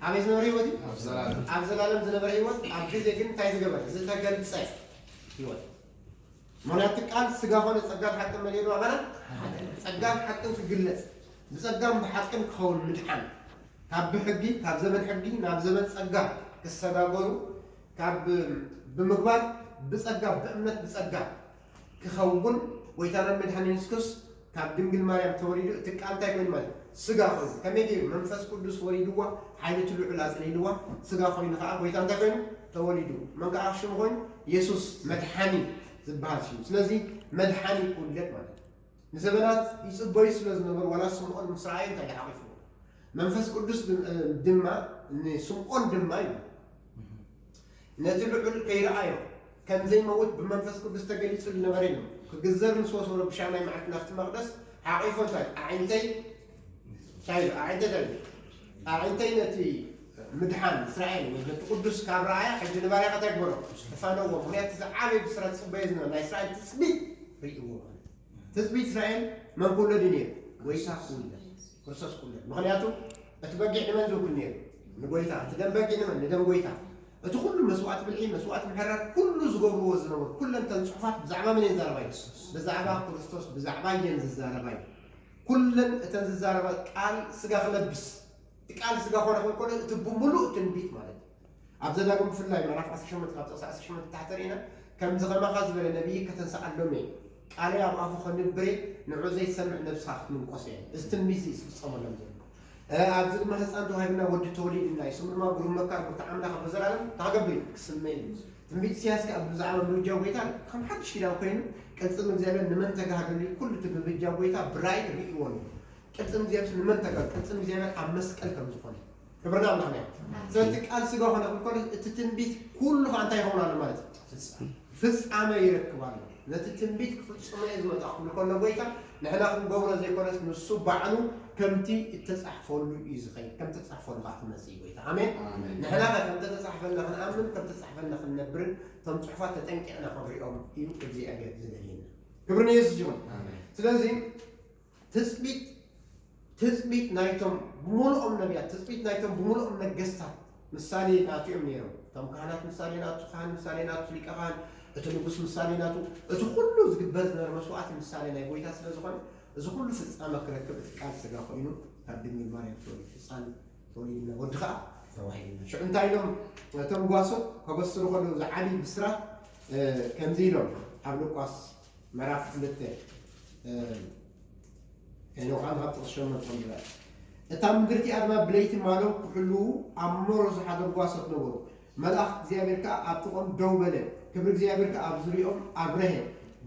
ኣበይ ዝነበረ ህይወት እዩ? ኣብ ዘላለም። ኣብ ዘላለም ዝነበረ ህይወት፣ ኣብ ግዜ ግን እንታይ ዝገበረ? ዝተገልጸ ህይወት። ምኽንያቱ ቃል ስጋ ኾነ፣ ጸጋን ሓቅን መን የድዋ? ኣባና ጸጋን ሓቅን ክግለጽ፣ ብጸጋን ብሓቅን ክኸውን ምድሓን፣ ካብ ብሕጊ፣ ካብ ዘመን ሕጊ ናብ ዘመን ጸጋ ክሰጋገሩ፣ ካብ ብምግባር ብጸጋ፣ ብእምነት ብጸጋ ክኸውን፣ ጎይታና መድሓኒ የሱስ ክርስቶስ ካብ ድንግል ማርያም ተወሊዱ። እቲ ቃል እንታይ ኮይኑ ማለት? ስጋ ኮይኑ። ከመይ ገይሩ? መንፈስ ቅዱስ ወሪድዋ፣ ሓይሊ እቲ ልዑል ኣጽሊልዋ፣ ስጋ ኮይኑ ከኣ ጎይታ እንታይ ኮይኑ? ተወሊዱ። መን ከኣ ሽሙ ኮይኑ? የሱስ መድሓኒ ዝበሃል ሽሙ። ስለዚ መድሓኒ ክውለድ ማለት እዩ። ንዘበናት ይጽበዩ ስለ ዝነበሩ፣ ዋላ ስምዖን ምስ ረኣየ እንታይ ሓቂፍዎ? መንፈስ ቅዱስ ድም-፣ ድማ ንስምዖን ድማ እዩ። ነቲ ልዑል ከይረኣዮ ከም ዘይመውት ብመንፈስ ቅዱስ ተገሊጹ ዝነበረ ኢሉ። ክግዘር ምስ ወሰዶ ብሻማይ መዓልቲ ናብቲ መቕደስ ሓቂፎ እንታይ? ኣዒንተይ እንታይ ኢሉ? ኣዒንተይ እንታይ ኢሉ? ኣዒንተይ ነቲ ምድሓን እስራኤል ወይ ነቲ ቅዱስ ካብ ረኣያ፣ ሕጂ ንባርያኻ እንታይ ግበሮ? ተፋነዎ። ምኽንያቱ ዝዓበየ ብስራት ዝጽበዮ ዝነበረ ናይ እስራኤል ትጽቢት ርእይዎ ማለት እዩ። ትጽቢት እስራኤል መን ክውለድ እዩ ነይሩ? ጎይታ ክውለድ፣ ክርስቶስ ክውለድ። ምኽንያቱ እቲ በጊዕ ንመን ዝውክል ነይሩ? ንጎይታ። እቲ ደም በጊዕ ንመን? ንደም ጎይታ። እቲ ኩሉ መስዋእቲ ብልዒ፣ መስዋእቲ ምሕራድ፣ ኩሉ ዝገብርዎ ዝነበሩ፣ ኩለን እተን ጽሑፋት ብዛዕባ መን እየን ዝዛረባ እዩ? ብዛዕባ ክርስቶስ፣ ብዛዕባ እየን ዝዛረባ እዩ። ኩለን እተን ዝዛረባ ቃል ስጋ ክለብስ፣ እቲ ቃል ስጋ ኮነ ክብል ከሎ እቲ ብምሉእ ትንቢት ማለት እዩ። ኣብ ዘዳግም ብፍላይ ምዕራፍ ዓሰርተ ሸሞንተ ካብ ጥቕሲ ዓሰርተ ሸሞንተ ታሕቲ ርኢና፣ "ከምዚ ከማኻ ዝበለ ነቢይ ከተንስኣሎም እየ፣ ቃለይ ኣብ ኣፉ ከንብር እየ፣ ንዑ ዘይትሰምዕ ነብስኻ ክትምንቆስ እየ።" እዚ ትንቢት እዚ ዝፍጸመሎም ዘሎ። እ፣ ኣብዚ ድማ ህፃን ተዋሂብና፣ ወዲ ተወሊድና እዩ፣ ስሙ ድማ ግሩም መካር፣ ብርቱዕ ኣምላኽ፣ ኣቦ ዘላለም፣ እንታይ ክገብር እዩ? ክስመ እዩ። ትንቢት ኢሳያስ ከኣ ብዛዕባ ምብጃው ጎይታ ከም ሓድሽ ኪዳን ኮይኑ፣ ቅልጽም እግዚኣብሔር ንመን ተጋህደሉ እዩ? ኩሉ እቲ ምብጃው ጎይታ ብራእይ ርእይዎ ነይሩ። ቅልጽም እግዚኣብሔር ንመን ተጋህደ? ቅልጽም እግዚኣብሔር ኣብ መስቀል ከም ዝኾነ። ክብርና ኣምላኽና እዩ። ስለዚ ቃል ስጋ ኾነ ክብል ከሎ እቲ ትንቢት ኩሉ ኸዓ እንታይ ይኸውን ኣሎ ማለት እዩ? ፍጻመ ይረክብ ኣሎ። ነቲ ትንቢት ክፍጽሞ እየ ዝመጽእ ክብል ከሎ ጎይታ፣ ንሕና ክንገብሮ ዘይኮነስ ንሱ ባዕሉ ከምቲ እተጻሕፈሉ እዩ ዝኸይድ። ከምቲ እተጻሕፈሉ ኸዓ ክመጽእ እዩ ጎይታ። ኣሜን። ኣሜን። ንሕና ኸ ከምቲ እተጻሕፈልና ክንኣምን፣ ከምቲ እተጻሕፈልና ክንነብርን፣ እቶም ጽሑፋት ተጠንቂቕና ክንሪኦም እዩ እግዚኣብሔር ዝደልየና። ክብሪ ንየሱስ ይኹን። ኣሜን። ስለዚ ትጽቢት፣ ትጽቢት ናይቶም ብምሉኦም ነቢያት፣ ትጽቢት ናይቶም ብምሉኦም ነገስታት ምሳሌ ናቱ እዮም ነይሮም። እቶም ካህናት ምሳሌ ናቱ፣ ካህን ምሳሌ ናቱ፣ ሊቀ ካህን፣ እቲ ንጉስ ምሳሌ ናቱ፣ እቲ ኩሉ ዝግበር ዝነበረ መስዋዕቲ ምሳሌ ናይ ጎይታ ስለ ዝኾነ፣ እዚ ኩሉ ፍጻመ ክረክብ እቲ ቃል ስጋ ኮይኑ ካብ ድንግል ማርያም ተወሊዱ፣ ህፃን ተወሊድና፣ ወዲ ኸዓ ተዋሂብና። ሽዑ እንታይ ኢሎም እቶም ጓሶት ከበስሩ ከለዉ፣ ዝዓብዪ ብስራት፣ እ፣ ከምዚ ኢሎም ኣብ ሉቃስ ምዕራፍ ክልተ፣ እ፣ ሄኖክ ኣብ ጥቕሲ ሸሞንተ ከም ዝብል፣ "እታ ምድሪ እቲኣ ድማ ብለይቲ ማሎም ክሕልዉ ኣብ መሮ ዝሓደሩ ጓሶት ነበሩ። መልኣኽ እግዚኣብሔር ከኣ ኣብ ጥቕኦም ደው በለ፣ ክብሪ እግዚኣብሔር ከኣ ኣብ ዙርያኦም ኣብረሀ፣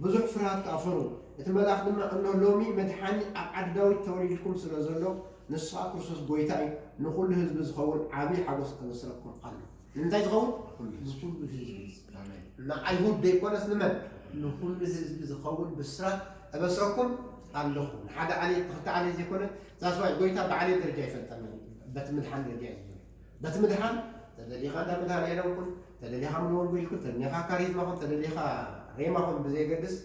ብዙሕ ፍርሃት ከኣ ፈርሁ። እቲ መልኣኽ ድማ፣ እንሆ፣ ሎሚ መድሓኒ ኣብ ዓዲ ዳዊት ተወሊድኩም ስለ ዘሎ፣ ንሱ ኸኣ ክርስቶስ ጐይታ እዩ፣ ንኹሉ ህዝቢ ዝኸውን ዓብዪ ሓጎስ እበስረኩም ኣሎ።" ንምንታይ ዝኸውን? ንኹሉ ህዝቢ። ኣሜን። ንኣይሁድ ዘይኮነስ ንመን? ንኹሉ ህዝቢ ዝኸውን ብስራት እበስረኩም ኣለኹ። ንሓደ ዓሌት፣ ንኽልተ ዓሌት ዘይኮነ፣ that's why ጎይታ ብዓሌት ደረጃ ኣይፈልጠናን እዩ። በቲ ምድሓን ደረጃ እዩ ዝብል። በቲ ምድሓን፣ ተደሊኻ እንዳ መድኃኔዓለም ኩን፣ ተደሊኻ ሙሉ ወንጌል ኩን፣ ተደሊኻ ካሪዝማ ኩን፣ ተደሊኻ ሬማ ኩን ብዘየገድስ፣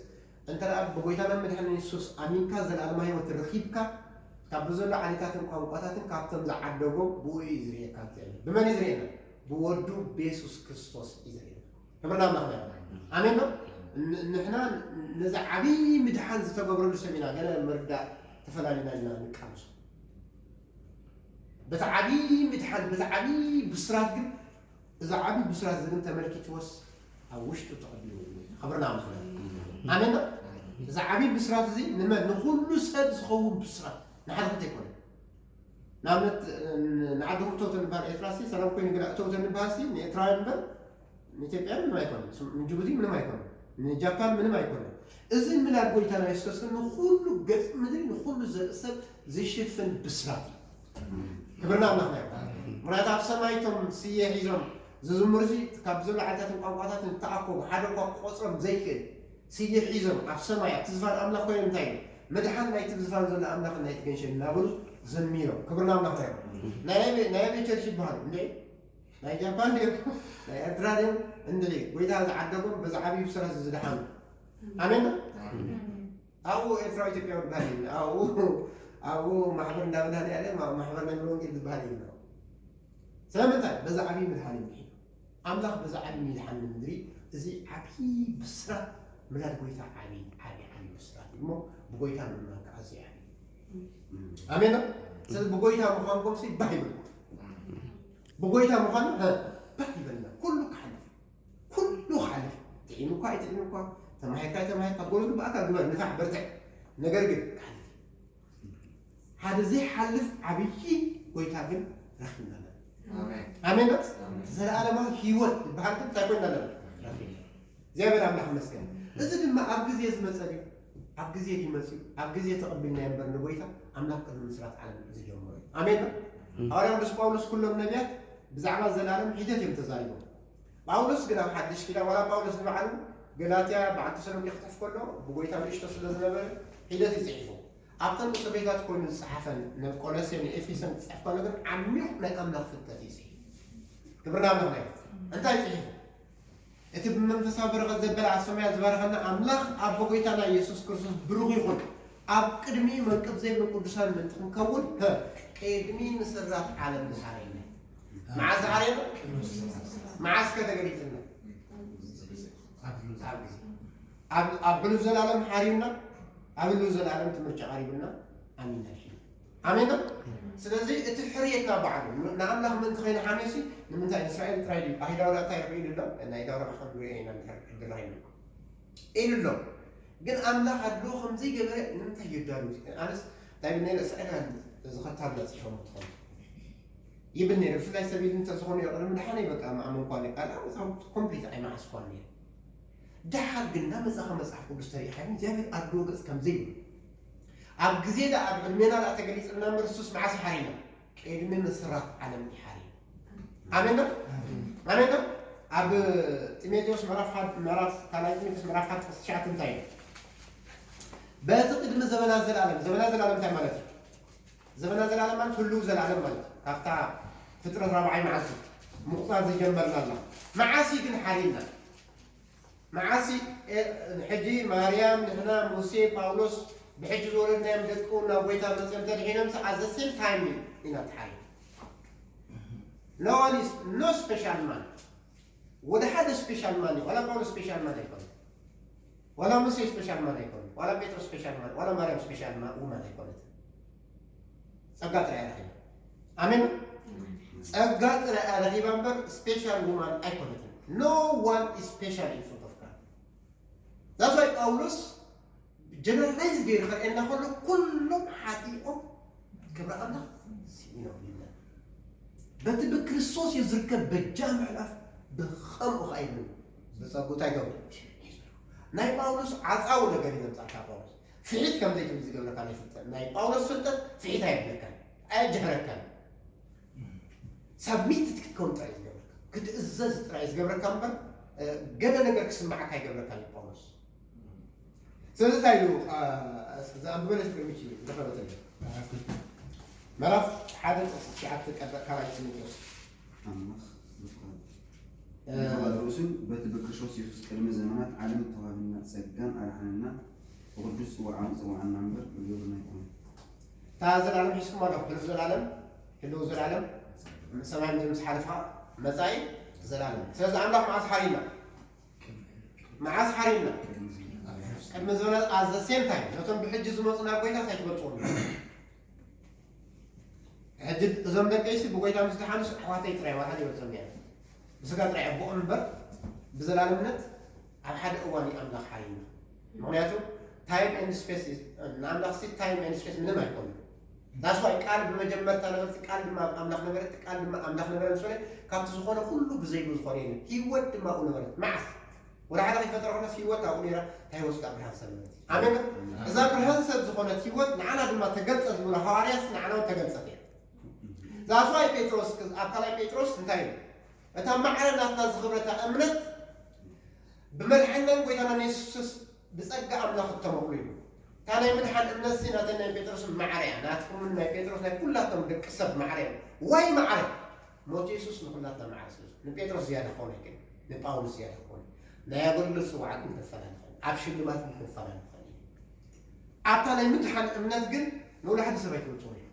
እንተ ደኣ ብጎይታና መድሓኒና የሱስ ኣሚንካ ዘለኣለማዊ ህይወት ረኺብካ፣ ካብ ብዘሎ ዓሌታትን ቋንቋታትን ካብቶም ዝዓደጎም ብኡ እዩ ዝርእየካ እግዚኣብሔር። ብመን እዩ ዝርእየና? ብወዱ ብየሱስ ክርስቶስ እዩ ዝርእየና። ክብሪ ንኣምላኽና ይኹን። ኣሜን ዶ? ን-፣ ንሕና ነዚ ዓብዪ ምድሓን ዝተገብረሉ ሰብ ኢና ገለ ምርዳእ ተፈላሊና ኢልና ንቃለሶ። በቲ ዓብዪ ምድሓን፣ በቲ ዓብዪ ብስራት ግን፣ እዚ ዓብዪ ብስራት እዚ ግን ተመልኪትዎስ ኣብ ውሽጡ ተቐቢሉ እዩ። ክብርና ምስለ ኣሜን። እዚ ዓብዪ ብስራት እዚ ንመን? ንኹሉ ሰብ ዝኸውን ብስራት፣ ንሓደ ክልተ ኣይኮነን። ንኣብነት ንዓዲ እተውተ ንበሃል ኤርትራ ሲ ሰላም ኮይኑ ግዳ እተውተ ንበሃል ሲ ንኤርትራውያን እምበር ንኢትዮጵያ ምንም ኣይኮነን፣ ንጅቡቲ ምንም ኣይኮነን፣ ንጃፓን ምንም ኣይኮነን። እዚ ምላድ ጎይታና የሱስ ክርስቶስ ንኹሉ ገጽ ምድሪ ንኹሉ ዘርኢ ሰብ ዝሽፍን ብስራት እዩ። ክብርና ኣምላኽና ይኹን። ምክንያቱ ኣብ ሰማይ እቶም ስየ ሒዞም ዝዝምሩ ሲ ካብ ዘሎ ዓድታትን ቋንቋታትን ዝተኣከቡ ሓደ እኳ ክቆጽሮም ዘይክእል ስየ ሒዞም ኣብ ሰማይ ኣብቲ ዝፋን ኣምላኽ ኮይኖም እንታይ ኢሉ? መድሓን ናይቲ ዝፋን ዘሎ ኣምላኽ ናይቲ ገንሸል እናበሉ ዘሚሮም። ክብርና ኣምላኽና ይኹን። ናይ ኣበይ ቸርች ይበሃሉ እንዴ? ናይ ጃፓን ድዮም ናይ ኤርትራ ድዮም እንድዒ ጎይታ ዝዓደጎም በዚ ዓብዪ ብስራት እዚ ዝደሓኑ ኣሜን። ኣብኡ ኤርትራዊ ኢትዮጵያዊ ዝበሃል የለን። ኣብኡ ኣብኡ ማሕበር እንዳበልና ያለ ማሕበር ናይ ሙሉ ወንጌል ዝበሃል የለን። ስለምንታይ በዚ ዓብዪ ምድሓን እዩ ምድሒኑ። ኣምላኽ በዚ ዓብዪ ምድሓን ንምድሪ እዚ ዓብዪ ብስራት ምላድ ጎይታ ዓብዪ ዓብዪ ዓብዪ ብስራት እዩ እሞ ብጎይታ ምእማን ከዓ እዚ ዓብዪ ኣሜን። ስለዚ ብጎይታ ምዃንኩም ሲ ባህ ይብል ብጎይታ ምዃኑ ባህ ይበልና። ኩሉ ክሓልፍ ኩሉ ክሓልፍ ጥዒም እኳ ኣይጥዒም እኳ ተማሂርካ ኣይተማሂርካ ጎበዝ ግባእካ ግበር ንፋሕ በርትዕ። ነገር ግን ክሓልፍ ሓደ ዘይሓልፍ ዓብዪ ጎይታ ግን ረኺብና ኣለና። ኣሜን። ዘለኣለማዊ ህይወት ዝበሃል ግን እንታይ ኮይና ኣለና? ረኺብና። እግዚኣብሔር ኣምላኽ ይመስገን። እዚ ድማ ኣብ ግዜ ዝመጸ ድዩ? ኣብ ግዜ ድዩ መጺኡ? ኣብ ግዜ ተቐቢልናዮ እምበር ንጎይታ ኣምላኽ ቅድሚ ምስራት ዓለም ዝጀመሮ እዩ። ኣሜን ዶ? ሃዋርያ ቅዱስ ጳውሎስ ኩሎም ነቢያት ብዛዕባ ዘለኣለም ሒደት እዮም ተዛሪቦም። ጳውሎስ ግን ኣብ ሓድሽ ኪዳን ዋላ ጳውሎስ ንባዕሉ ገላትያ በዓል ተሰሎንቄ ክጽሕፍ ከሎ ብጎይታ ንእሽቶ ስለ ዝነበረ ሒደት እዩ ጽሒፉ። ኣብተን ንእሽቶ ቤታት ኮይኑ ዝጸሓፈን ንቆሎሴ ንኤፌሶን ክጽሕፍ ከሎ ግን ዓሚቕ ናይ ኣምላኽ ፍልጠት እዩ ጽሒፉ። ክብርና ኣምላኽ ናይ እንታይ ጽሒፉ? እቲ ብመንፈሳዊ በረኸት ዘበለ ኣብ ሰማያት ዝባረኸና ኣምላኽ ኣቦ ጎይታና ኢየሱስ ክርስቶስ ብሩኽ ይኹን። ኣብ ቅድሚ መንቅብ ዘይብሉ ቅዱሳን ምእንቲ ክንከውን ቅድሚ ምስራት ዓለም ዝሓረየና። መዓስ ዝሓረየና? መዓስ ከ ተገሊጽልና? ኣብ ግዜ ኣብ ኣብ ሕሉፍ ዘላለም ሓሪዩና ኣብ ህልው ዘላለም ትምህርቲ ቀሪቡና ኣሚና ይሽን ኣሜን። ስለዚ እቲ ሕርየትና ባዕሉ ንኣምላኽ ምእንቲ ከይንሓምዮሲ ንምንታይ ንእስራኤል ጥራይ ድዩ ኣይሁዳዊ እንታይ ርኢሉ ኣሎ ናይ ዳውራ ከም ርኤና ድሕር ክድረኸይሉ ኢሉ ኣሎ። ግን ኣምላኽ ኣድሎ ከምዘይገበረ ንምንታይ የዳሉ? ኣነስ እንታይ ብል ነይረ እስራኤል ዝኸታልና ጽሕፎም ትኾኑ ይብል ነይረ። ብፍላይ ሰብ ኢሉ እንተዝኾኑ ይቕድሚ ድሓነይ በቃ ማእመን ኳነ ቃል ኮምፕሊት ኣይመዓስ ኳን ነይረ። ደሓር ግን እናመጻኻ መጽሓፍ ቅዱስ ተሪእኻኒ እግዚኣብሔር ኣድሎ ገጽ ከምዘይብሉ ኣብ ግዜ ዳ ኣብ ዕድሜና ዳ ተገሊጽልና እምበር እሱስ መዓስ ይሓሪና ቅድሚ ምስራት ዓለም ይሓሪ። ኣሜን ዶ? ኣሜን ዶ? ኣብ ጢሞቴዎስ ምዕራፍ ሓደ ምዕራፍ ካልኣይ ጢሞቴዎስ ምዕራፍ ሓደ ጥቅሲ ትሽዓተ እንታይ እዩ? በቲ ቅድሚ ዘበና ዘላለም ዘበና ዘላለም እንታይ ማለት እዩ? ዘበና ዘላለም ማለት ህልው ዘላለም ማለት እዩ። ካብታ ፍጥረት ራብዓይ መዓልቲ ምቁፃር ዝጀመርና ኣላ መዓስ እዩ ግን ሓሪና? መዓሲ ሕጂ ማርያም ንሕና ሙሴ ጳውሎስ ብሕጂ ዝወለድናዮም ደቂ ናብ ጎይታ መፅኦም ተድሒኖም ስ ኣዘሴም ታይም ኢና ተሓሪም። No one is no special man ወደ ሓደ ስፔሻል ማን እዩ። ዋላ ጳውሎስ ስፔሻል ማን ኣይኮነ፣ ዋላ ሙሴ ስፔሻል ማን ኣይኮነ፣ ዋላ ጴጥሮስ ስፔሻል ማን፣ ዋላ ማርያም ስፔሻል ውማን ኣይኮነትን። ጸጋ ጥራይ ረኺባ። ኣሜን። ጸጋ ጥራይ ረኺባ እምበር ስፔሻል ውማን ኣይኮነትን። No one is special in front of God. That's why ጳውሎስ ጀነራላይዝ ገይሩ ከርእየና ከሎ ኩሎም ሓጢኦም ክብሪ ኣምላኽ ስኢኖም ይብለና። በቲ ብክርስቶስ እዩ ዝርከብ በጃ ምሕላፍ ብኸምኡ ኸዓ ይብለና። ብጸጉ እንታይ ገብሩ? ናይ ጳውሎስ ዓጻዊ ነገር እዩ ዘምጻልካ ጳውሎስ። ፍሒት ከም ዘይትብል ዝገብረካ ናይ ፍልጠት ናይ ጳውሎስ ፍልጠት ፍሒት ኣየብለካን ኣየጀህረካን። ሳብሚትድ ክትከውን ጥራይ ዝገብረካ ክትእዘዝ ጥራይ ዝገብረካ እምበር ገለ ነገር ክስማዓካ ኣይገብረካን እዩ ጳውሎስ። ስለዚ እንታይ ኢሉ ዝኣንብበለስ ቅድሚት እዩ ዝረኸበተለ ምዕራፍ ሓደ ጥቕሲ ትሽዓተ ቀዳማይ ጢሞቴዎስ ኣምላኽ ብፍቓዱ እ፣ ብፍቓዱ ርእሱን በቲ ብክርስቶስ የሱስ ቅድሚ ዘመናት ዓለም እተዋህበና ጸጋን ኣድሓነና ብቕዱስ ጽዋዓኡ ጸውዓና እምበር ብግብርና ኣይኮነን። እታ ዘላለም ሒዝኩም ኣለኹ ህሉፍ ዘላለም ህልው ዘላለም ሰማይ ምድሪ ምስ ሓለፍካ መጻኢ ዘላለም ስለዚ ኣምላኽ መዓስ ሓሪና መዓስ ሓሪና ቅድሚ ዘመናት ኣዘ ሴም ታይም ነቶም ብሕጂ ዝመፁ ናብ ጎይታ እንታይ ትበልፅዎም ሕጂ እዞም ደቀይሲ ብጎይታ ምስ ደሓኑስ ኣሕዋተይ ጥራይ ዋላ ይበልጾም እያ። ብስጋ ጥራይ ኣቦኦም እምበር ብዘላለምነት ኣብ ሓደ እዋን እዩ ኣምላኽ ሓሪና። ምኽንያቱ time and space ንኣምላኽ ሲ time and space ምንም ኣይኮኑ። ዳስዋይ ቃል ብመጀመርታ ነበርቲ ቃል ድማ ኣምላኽ ነበረ፣ ቃል ድማ ኣምላኽ ነበረ ምስ በለ ካብቲ ዝኾነ ኩሉ ብዘይብሉ ዝኾነ የለን። ህይወት ድማ ኣብኡ ነበረት። መዓስ ወደ ሓደ ከይፈጠረ ኮነስ ህይወት ኣብኡ ነይራ። እንታይ ወስዳ ብርሃን ሰብ ነበረት። ኣሜን። እዛ ብርሃን ሰብ ዝኾነት ህይወት ንዓና ድማ ተገልጸ ዝብሎ ሃዋርያስ ንዓና እውን ተገልጸት እያ። ዛስዋይ ጴጥሮስ ኣብ ካልኣይ ጴጥሮስ እንታይ እዩ? እታ ማዕረ ናትና ዝኽብረታ እምነት ብመድሓናን ጎይታናን የሱስ ብጸጋ ኣምላኽ እተመቕሉ እዩ። እታ ናይ ምድሓን እምነት ሲ ናተን ናይ ጴጥሮስ ማዕረ እያ። ናትኩምን ናይ ጴጥሮስ ናይ ኩላቶም ደቂ ሰብ ማዕረ እያ። ዋይ ማዕረ? ሞት የሱስ ንኹላትና ማዕረ ስለ ዝኾነ ንጴጥሮስ ዝያዳ ክኸውን ኣይክእልን፣ ንጳውሎስ ዝያዳ ክኸውን ናይ ኣገልግሎት ጽዋዓት ክንፈላለ ንኽእል፣ ኣብ ሽልማት ክንፈላለ ንኽእል። ኣብታ ናይ ምድሓን እምነት ግን ንውላሕዲ ሰብ ኣይትበጽሖ እዩ።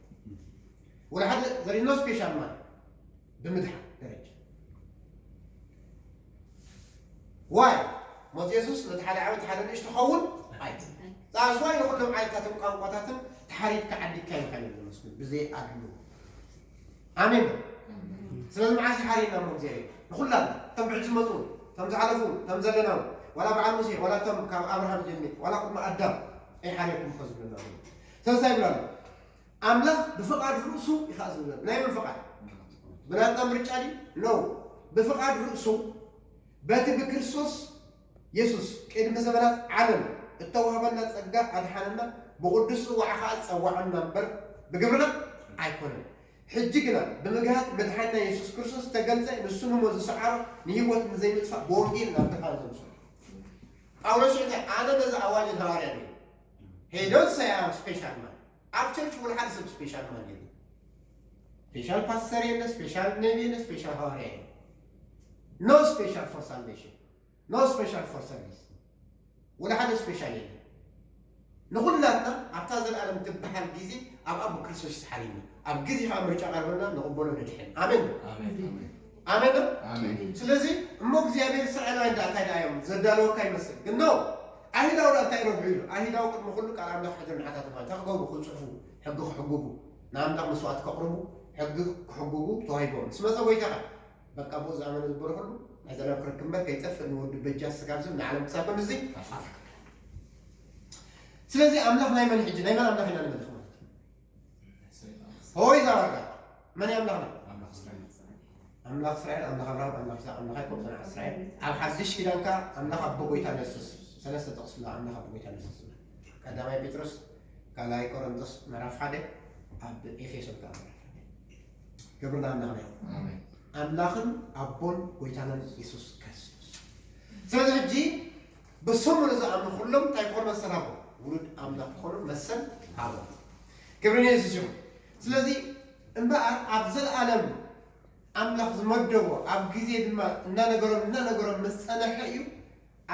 ወላ ሓደ ዘሪኖ ስፔሻል ማን ብምድሓን ደረጃ ዋይ ሞት የሱስ ነቲ ሓደ ዓመት ሓደ ንእሽቶ ኸውን ኣይ ዛስዋይ ንኩሎም ዓይነታትን ቋንቋታትን ተሓሪድካ ዓዲካ ይኸነ ዝመስሉ ብዘይ ኣድሉ ኣሜን። ስለዚ መዓስ ይሓርየና እሞ እግዚኣብሔር ንኩላትና እቶም ብሕጂ ዝመፁ እቶም ዝሓለፉ እቶም ዘለና ዋላ በዓል ሙሴ ዋላ እቶም ካብ ኣብርሃም ጀሚር ዋላ ቅድሚ ኣዳም ኣይሓርየኩም እኮ ዝብለና ዘሎ። ስለዚ ይብላ ኣሎ ኣምላኽ ብፍቓድ ርእሱ ይኸኣ ዝብለና ናይ መን ፍቓድ? ብናትና ምርጫ ድዩ? ኖ ብፍቓድ ርእሱ በቲ ብክርስቶስ የሱስ ቅድሚ ዘመናት ዓለም እተዋህበና ጸጋ ኣድሓነና፣ ብቕዱስ ጽዋዕ ኸኣ ጸዋዓና እምበር ብግብርና ኣይኮነን። ሕጂ ግና ብምግሃድ መድሓኒና የሱስ ክርስቶስ ተገልጸ፣ ንሱ ንሞት ዝሰዓሮ ንህይወት ንዘይምጥፋእ ብወንጌል ናብ ብርሃን ዘምጽኦ። ጳውሎስ እንታይ ኣነ ነዚ ኣዋጅን ሃዋርያን እየ። He don't say I'm special man። ኣብ ቸርች ወላ ሓደ ሰብ ስፔሻል ማን የለን። ስፔሻል ፓስተር የለ፣ ስፔሻል ነቢ የለ፣ ስፔሻል ሃዋርያ የለ። No special for salvation። No special for service። ወላ ሓደ ስፔሻል የለን። ንኹላትና ኣብታ ዘለኣለም ትበሃል ግዜ ኣብ ኣቦ ክርስቶስ ተሓሪምና ኣብ ግዜ ከዓ ምርጫ ቀርበልና ንቕበሎ ንድሕን ኣሜን። ኣሜን። ኣሜን። ስለዚ እሞ እግዚኣብሔር እስራኤላውያን ዳ እንታይ ደኣ እዮም ዘዳለወካ ይመስል ግን ኖ ኣይሁዳዊ ዳ እንታይ ረብሑ ኢሉ ኣይሁዳዊ ቅድሚ ኩሉ ቃል ኣምላኽ ሕድሪ ንሓታተማ እንታይ ክገብሩ ክፅሕፉ ሕጊ ክሕግጉ ንኣምላኽ መስዋዕቲ ከቕርቡ ሕጊ ክሕግጉ ተዋሂቦም ምስ መፀ ጎይታኻ በቃ ብኡ ዝኣመነ ዝበረ ኩሉ ናይ ዘላለም ክረክብ እምበር ከይጠፍእ ንወዱ በጃ ስጋብ ዝብል ንዓለም ክሳብ ክንድዚ ኣፍቅር። ስለዚ ኣምላኽ ናይ መን ሕጂ ናይ መን ኣምላኽ ኢና ንምልኽ ማለት እዩ? ሆይ እዛ ዋጋ መን እዩ ኣምላኽና? ኣምላኽ እስራኤል ኣምላኽ ኣብርሃም ኣምላኽ ይስሐቅ ኣምላኽ ያዕቆብ ጽንዓት እስራኤል ኣብ ሓድሽ ኪዳንካ ኣምላኽ ኣቦ ጎይታ ነሱስ ሰለስተ ጥቕስ ኣሎ ኣምላኽ ኣቦ ጎይታ ነሱስ ቀዳማይ ጴጥሮስ ካልኣይ ቆሮንቶስ ምዕራፍ ሓደ ኣብ ኤፌሶን ከዓ ምዕራፍ ሓደ ክብሪ ንኣምላኽና ይኹን ኣምላኽን ኣቦን ጎይታናን የሱስ ክርስቶስ ስለዚ ሕጂ ብስሙ ንዝኣምኑ ኩሎም እንታይ ክኾኑ መሰል ሃቦ ውሉድ ኣምላኽ ክኾኑ መሰል ሃቦ ክብሪ ንየሱስ ይኹን ስለዚ እምበኣር ኣብ ዘለኣለም ኣምላኽ ዝመደቦ ኣብ ግዜ ድማ እናነገሮም እናነገሮም ምስ ጸነሐ እዩ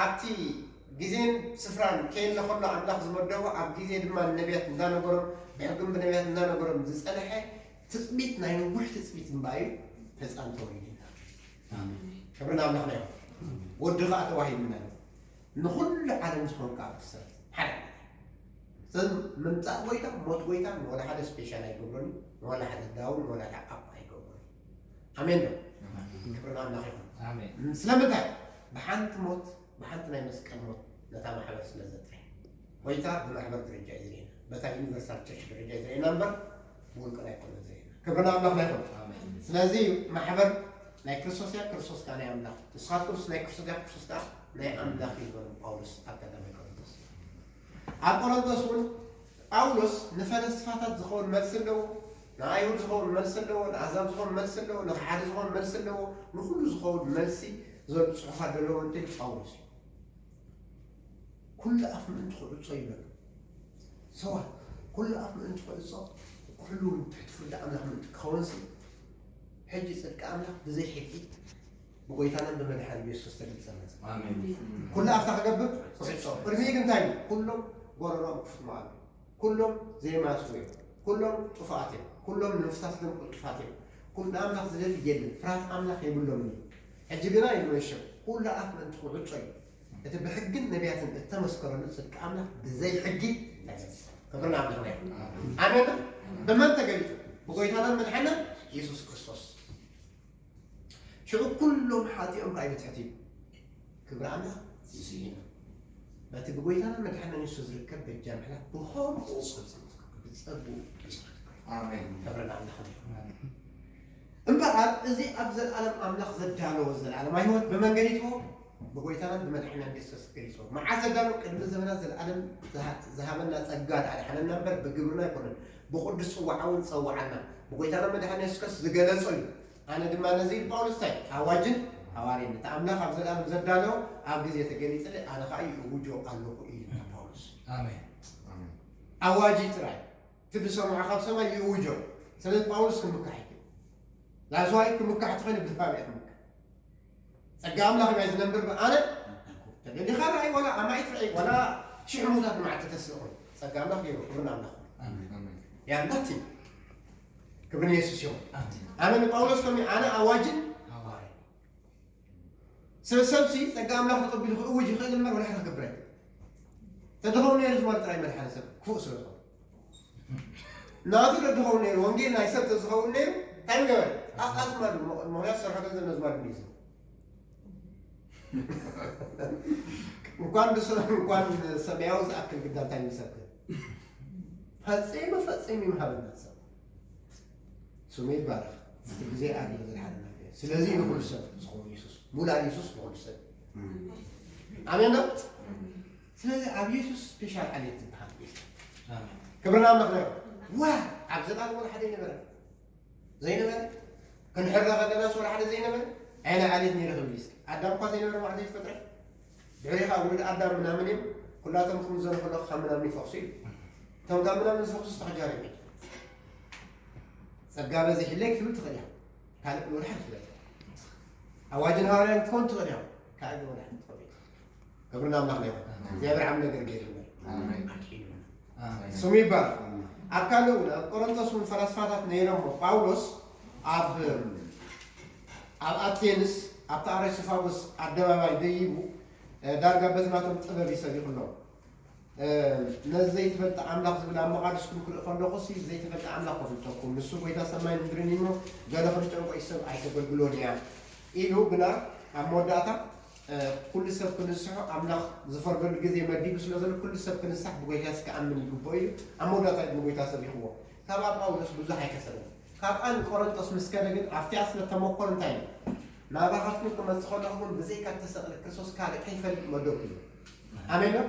ኣብቲ ግዜን ስፍራን ከየለ ከሎ ኣምላኽ ዝመደቦ ኣብ ግዜ ድማ ነቢያት እንዳነገሮም ብሕግም ብነቢያት እንዳነገሮም ዝጸንሐ ትጽቢት ናይ ነዊሕ ትጽቢት እምበኣዩ ህፃን ተወሊድና ክብሪ ንኣምላኽና ይኹን ወዲ ከዓ ተዋሂብና ንኹሉ ዓለም ዝኾንካ ኣብ ክሰረት ሓደ ስለዚ ምምፃእ ጎይታ ሞት ጎይታ ንወላ ሓደ ስፔሻል ኣይገብሮን ንወላ ሓደ ዳውን ንወላ ሓደ ኣፕ ኣይገብሮን ኣሜን ዶ ክብሪ ንኣምላኽ ይኹን ስለምንታይ ብሓንቲ ሞት ብሓንቲ ናይ መስቀል ሞት ነታ ማሕበር ስለ ዘጥረ ጎይታ ብማሕበር ደረጃ እዩ ዝርእየና በታ ዩኒቨርሳል ቸርች ደረጃ እዩ ዝርእየና እምበር ብውልቅና ኣይኮነ ዝርእየና ክብሪ ንኣምላኽና ይኹን ስለዚ ማሕበር ናይ ክርስቶስ እያ ክርስቶስ ከዓ ናይ ኣምላኽ ንስኻትኩም ናይ ክርስቶስ እያ ክርስቶስ ከዓ ናይ ኣምላኽ እዩ ዝበሎም ጳውሎስ ኣብ ቀዳማይ ቆሮንቶስ ኣብ ቆሮንቶስ እውን ጳውሎስ ንፈለስፋታት ዝኸውን መልሲ ኣለዎ ንኣይሁድ ዝኸውን መልሲ ኣለዎ ንኣዛብ ዝኸውን መልሲ ኣለዎ ንካሓዲ ዝኸውን መልሲ ኣለዎ ንኩሉ ዝኸውን መልሲ ዘሉ ፅሑፋት ዘለዎ እንተ ጳውሎስ እዩ ኩሉ ኣፍ ምእንቲ ክዕጾ ይብለና ሰዋ ኩሉ ኣፍ ምእንቲ ክዕጾ ኩሉ ትሕቲ ፍርዲ ኣምላኽ ምእንቲ ክኸውን ሲ ሕጂ ጽድቂ ኣምላኽ ብዘይ ሕጊ ብጎይታናን ብመድሓን ብየሱስ ተገልጸ መጸ ኩሉ ኣፍታ ክገብር ክዕጾ ቅድሚኡ ግን እንታይ እዩ ኩሎም ጎረሮም ክፍትሙ ኣሎ ኩሎም ዘይማስቡ እዮም ኩሎም ጥፉኣት እዮም ኩሎም ነፍሳት ደም ቅልጡፋት እዮም ኩሉ ንኣምላኽ ዝደሊ የለን ፍርሃት ኣምላኽ የብሎምን እዩ ሕጂ ግና ይመሸ ኩሉ ኣፍ ምእንቲ ክዕጾ እዩ እቲ ብሕግን ነቢያትን እተመስከረሉ ጽድቂ ኣምላኽ ብዘይ ሕጊ ተገለጸ። ክብሪ ንኣምላኽና ይኹን። ኣሜን። ብመን ተገሊጹ? ብጎይታናን መድሓናን የሱስ ክርስቶስ። ሽዑ ኩሎም ሓጢኦም ከኣ ይብጽሕቲ። ክብሪ ኣምላኽ ይስየን። በቲ ብጎይታናን መድሓናን የሱስ ዝርከብ በጃ ምሕላ ብኸምኡ ብጸጉ ይስራሕ። ኣሜን። ክብሪ ንኣምላኽ ይኹን። እምበኣር እዚ ኣብ ዘለኣለም ኣምላኽ ዘዳለዎ ዘለኣለማዊ ህይወት ብመንገዲ ይትዎ ብጎይታናን ብመድሓናን የሱስ ገሊጽዎ። መዓስ ዘዳለዎ? ቅድሚ ዘመናት ዘለኣለም ዝሃ-፣ ዝሃበና ጸጋ ደኣ ኣድሓነና እምበር ብግብርና ኣይኮነን። ብቕዱስ ጽዋዓ እውን ጸውዓና። ብጎይታናን መድሓናን የሱስ ክርስቶስ ዝገለጾ እዩ። ኣነ ድማ ነዚ ኢሉ ጳውሎስ እንታይ? ኣዋጅን ሃዋርያን። ነቲ ኣምላኽ ኣብ ዘለኣለም ዘዳለዎ ኣብ ግዜ ተገሊጽለይ፣ ኣነ ኸኣ ይእውጆ ኣለኹ ኢሉ ጳውሎስ። ኣሜን። ኣሜን። ኣዋጂ ጥራይ። እቲ ዝሰምዖ ካብ ሰማይ ይእውጆ። ስለዚ ጳውሎስ ክምካሕ ይክእል። ላዝዋይ ክምካሕ ተኾይኑ ብዝባብ እየ ክምካሕ። ጸጋ ኣምላኽ እዩ ዝነብር። ኣነ ተደሊኻ ርኣይ፣ ዋላ ኣማኢት ርኣይ፣ ዋላ ሽሕ ምዉታት ንመዓልቲ ተስእ ኾይኑ። ጸጋ ኣምላኽ ገይሩ፣ ክብሪ ንኣምላኽ። ኣሜን። ኣሜን። ያ ናቲ። ክብሪ ንየሱስ ይኹን። ኣሜን። ኣነ ንጳውሎስ ከመይ፣ ኣነ ኣዋጅን ሃዋርያን። ሰብ፣ ሰብሲ ጸጋ ኣምላኽ ተቐቢሉ ክእውጅ ይኽእል እምበር፣ ወላ ሓደ ክገብር ኣይክእል። ተድኸውን ነይሩ ዝማል ጥራይ መድሓኒ ሰብ ክፉእ ስለ ዝኾነ። ናቱ ተድኸውን ነይሩ፣ ወንጌል ናይ ሰብ ተዝኸውን ነይሩ፣ እንታይ ምገበረ? ኣቃልማሉ፣ ምኽንያቱ ሰርሖ ገንዘብ ነዝማል ሚሊሱ። እንኳን ብሰ-፣ እንኳን ሰማያዊ ዝኣክል ግዳ እንታይ ምሰብክ? ፈጺሙ፣ ፈጺሙ ይምሃበና ሰብ። ስሙ ይባረኽ። እቲ ግዜ ኣድሎ ዝድሓነና ግዜ። ስለዚ ንኹሉ ሰብ ዝኸውን የሱስ፣ ሙላድ የሱስ ንኹሉ ሰብ። ኣሜን ዶ? ስለዚ ኣብ የሱስ ስፔሻል ዓሌት ዝበሃል የለን። ኣሜን። ክብሪ ንኣምላኽ ይኹን። ዋ፣ ኣብ ዘላለም ወላ ሓደ ኣይነበረን። ዘይነበረ? ክንሕረ ከለናስ ወላ ሓደ ዘይነበረ? ኣየናይ ዓሌት ነይረ ክብል እስኪ? ኣዳም እኳ ዘይነበረ ባዕሉ ዘይተፈጥረ? ድሕሪኻ ውሉድ ኣዳም ምናምን እዮም። ኩላቶም ክምዘኑ ከለኹ ካብ ምናምን ይፈኽሱ እዩ። እቶም ካብ ምናምን ዝፈኽሱ ዝተኸጃሪ እዮም። ጸጋ በዚሕለይ ክትብል ትኽእል ኢኻ። ካልእ ግን ወላ ሓደ ትኽእል ኢኻ። ኣዋጅን ሃዋርያን ክትኮን ትኽእል ኢኻ። ካልእ ግን ወላ ሓደ ትኽእል ኢኻ። ክብሪ ንኣምላኽ ይኹን። ኣሜን። እግዚኣብሔር ዓቢ ነገር ገይሩልና። ኣሜን። ኣድሒኑና። ኣሜን። ስሙ ይባረክ። ኣብ ካልእ እውን ኣብ ቆሮንቶስ እውን ፈላስፋታት ነይሮም። ጳውሎስ ኣብ፣ ኣብ ኣቴንስ ኣብቲ ኣሬስፋጎስ ኣደባባይ ደይቡ፣ እ፣ ዳርጋ በቲ ናቶም ጥበብ እዩ ሰቢኹሎም። እ፣ ነዚ ዘይተፈልጠ ኣምላኽ ዝብል ኣብ መቓድስኩም ክርኢ ከለኹሲ ዘይተፈልጠ ኣምላኽ ከፍልጠኩም፣ ንሱ ጎይታ ሰማይን ምድርን እዩ እሞ ገለ ክንጨንቆ እዩ ሰብ ኣይተገልግሎን እያ ኢሉ። ግና ኣብ መወዳእታ እ፣ ኩሉ ሰብ ክንስሖ ኣምላኽ ዝፈርደሉ ግዜ መዲቡ ስለ ዘሎ፣ ኩሉ ሰብ ክንሳሕ ብጎይታ ክኣምን ይግብኦ ኢሉ ኣብ መወዳእታ ንጎይታ ሰቢኽዎ። ካብኣ ጳውሎስ ብዙሕ ኣይከሰበን። ካብኣ ንቆሮንጦስ ምስ ከደ ግን ኣብቲኣ ስለ ተመኮር እንታይ ኢሉ? ናባኻትኩም ክመጽእ ከለኹ እውን ብዘይካ እተሰቕለ ክርስቶስ ካልእ ከይፈልጥ መደብኩ ኢሉ። ኣሜን ዶ?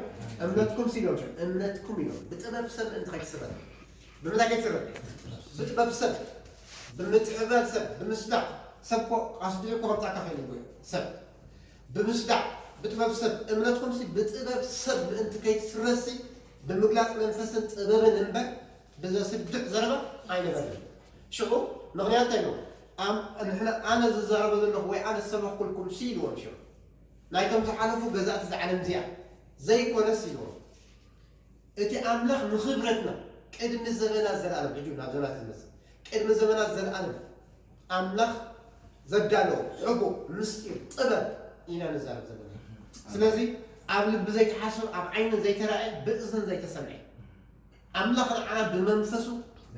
እምነትኩም ሲ ኢሎም፣ እምነትኩም ኢሎም። ብጥበብ ሰብ ምእንቲ ከይትስረር። ብምንታይ ከይትስረር? ብጥበብ ሰብ፣ ብምትሕብባል ሰብ፣ ብምስዳቕ። ሰብ እኮ ኣስዲቑ እኮ ከምጻካ ክእል እዩ ሰብ። ብምስዳዕ፣ ብጥበብ ሰብ፣ እምነትኩምሲ ብጥበብ ሰብ ምእንቲ ከይትስረሲ፣ ብምግላጽ መንፈስን ጥበብን እምበር፣ ብዘስድዕ ዘረባ ኣይነበረን። ሽዑ፣ ምኽንያት እንታይ ኣለዎ? ኣም-፣ ንሕና፣ ኣነ ዝዛረቦ ዘለኹ ወይ ኣነ ዝሰበኽኩልኩምሲ ኢልዎም ሽዑ። ናይቶም ዝሓለፉ ገዛእቲ እዛ ዓለም እዚኣ ዘይኮነስ ኢልዎም። እቲ ኣምላኽ ንኽብረትና ቅድሚ ዘበናት ዘላለም፣ ሕጂ ናብ ዘመናት ዝመጽእ፣ ቅድሚ ዘመናት ዘላለም ኣምላኽ ዘዳለዎ ሕቡእ ምስጢር ጥበብ ኢና ንዛረብ ዘለና። ስለዚ ኣብ ልቢ ዘይተሓስብ፣ ኣብ ዓይኒ ዘይተራእየ፣ ብእዝኒ ዘይተሰምዐ ኣምላኽ ንዓና ብመንፈሱ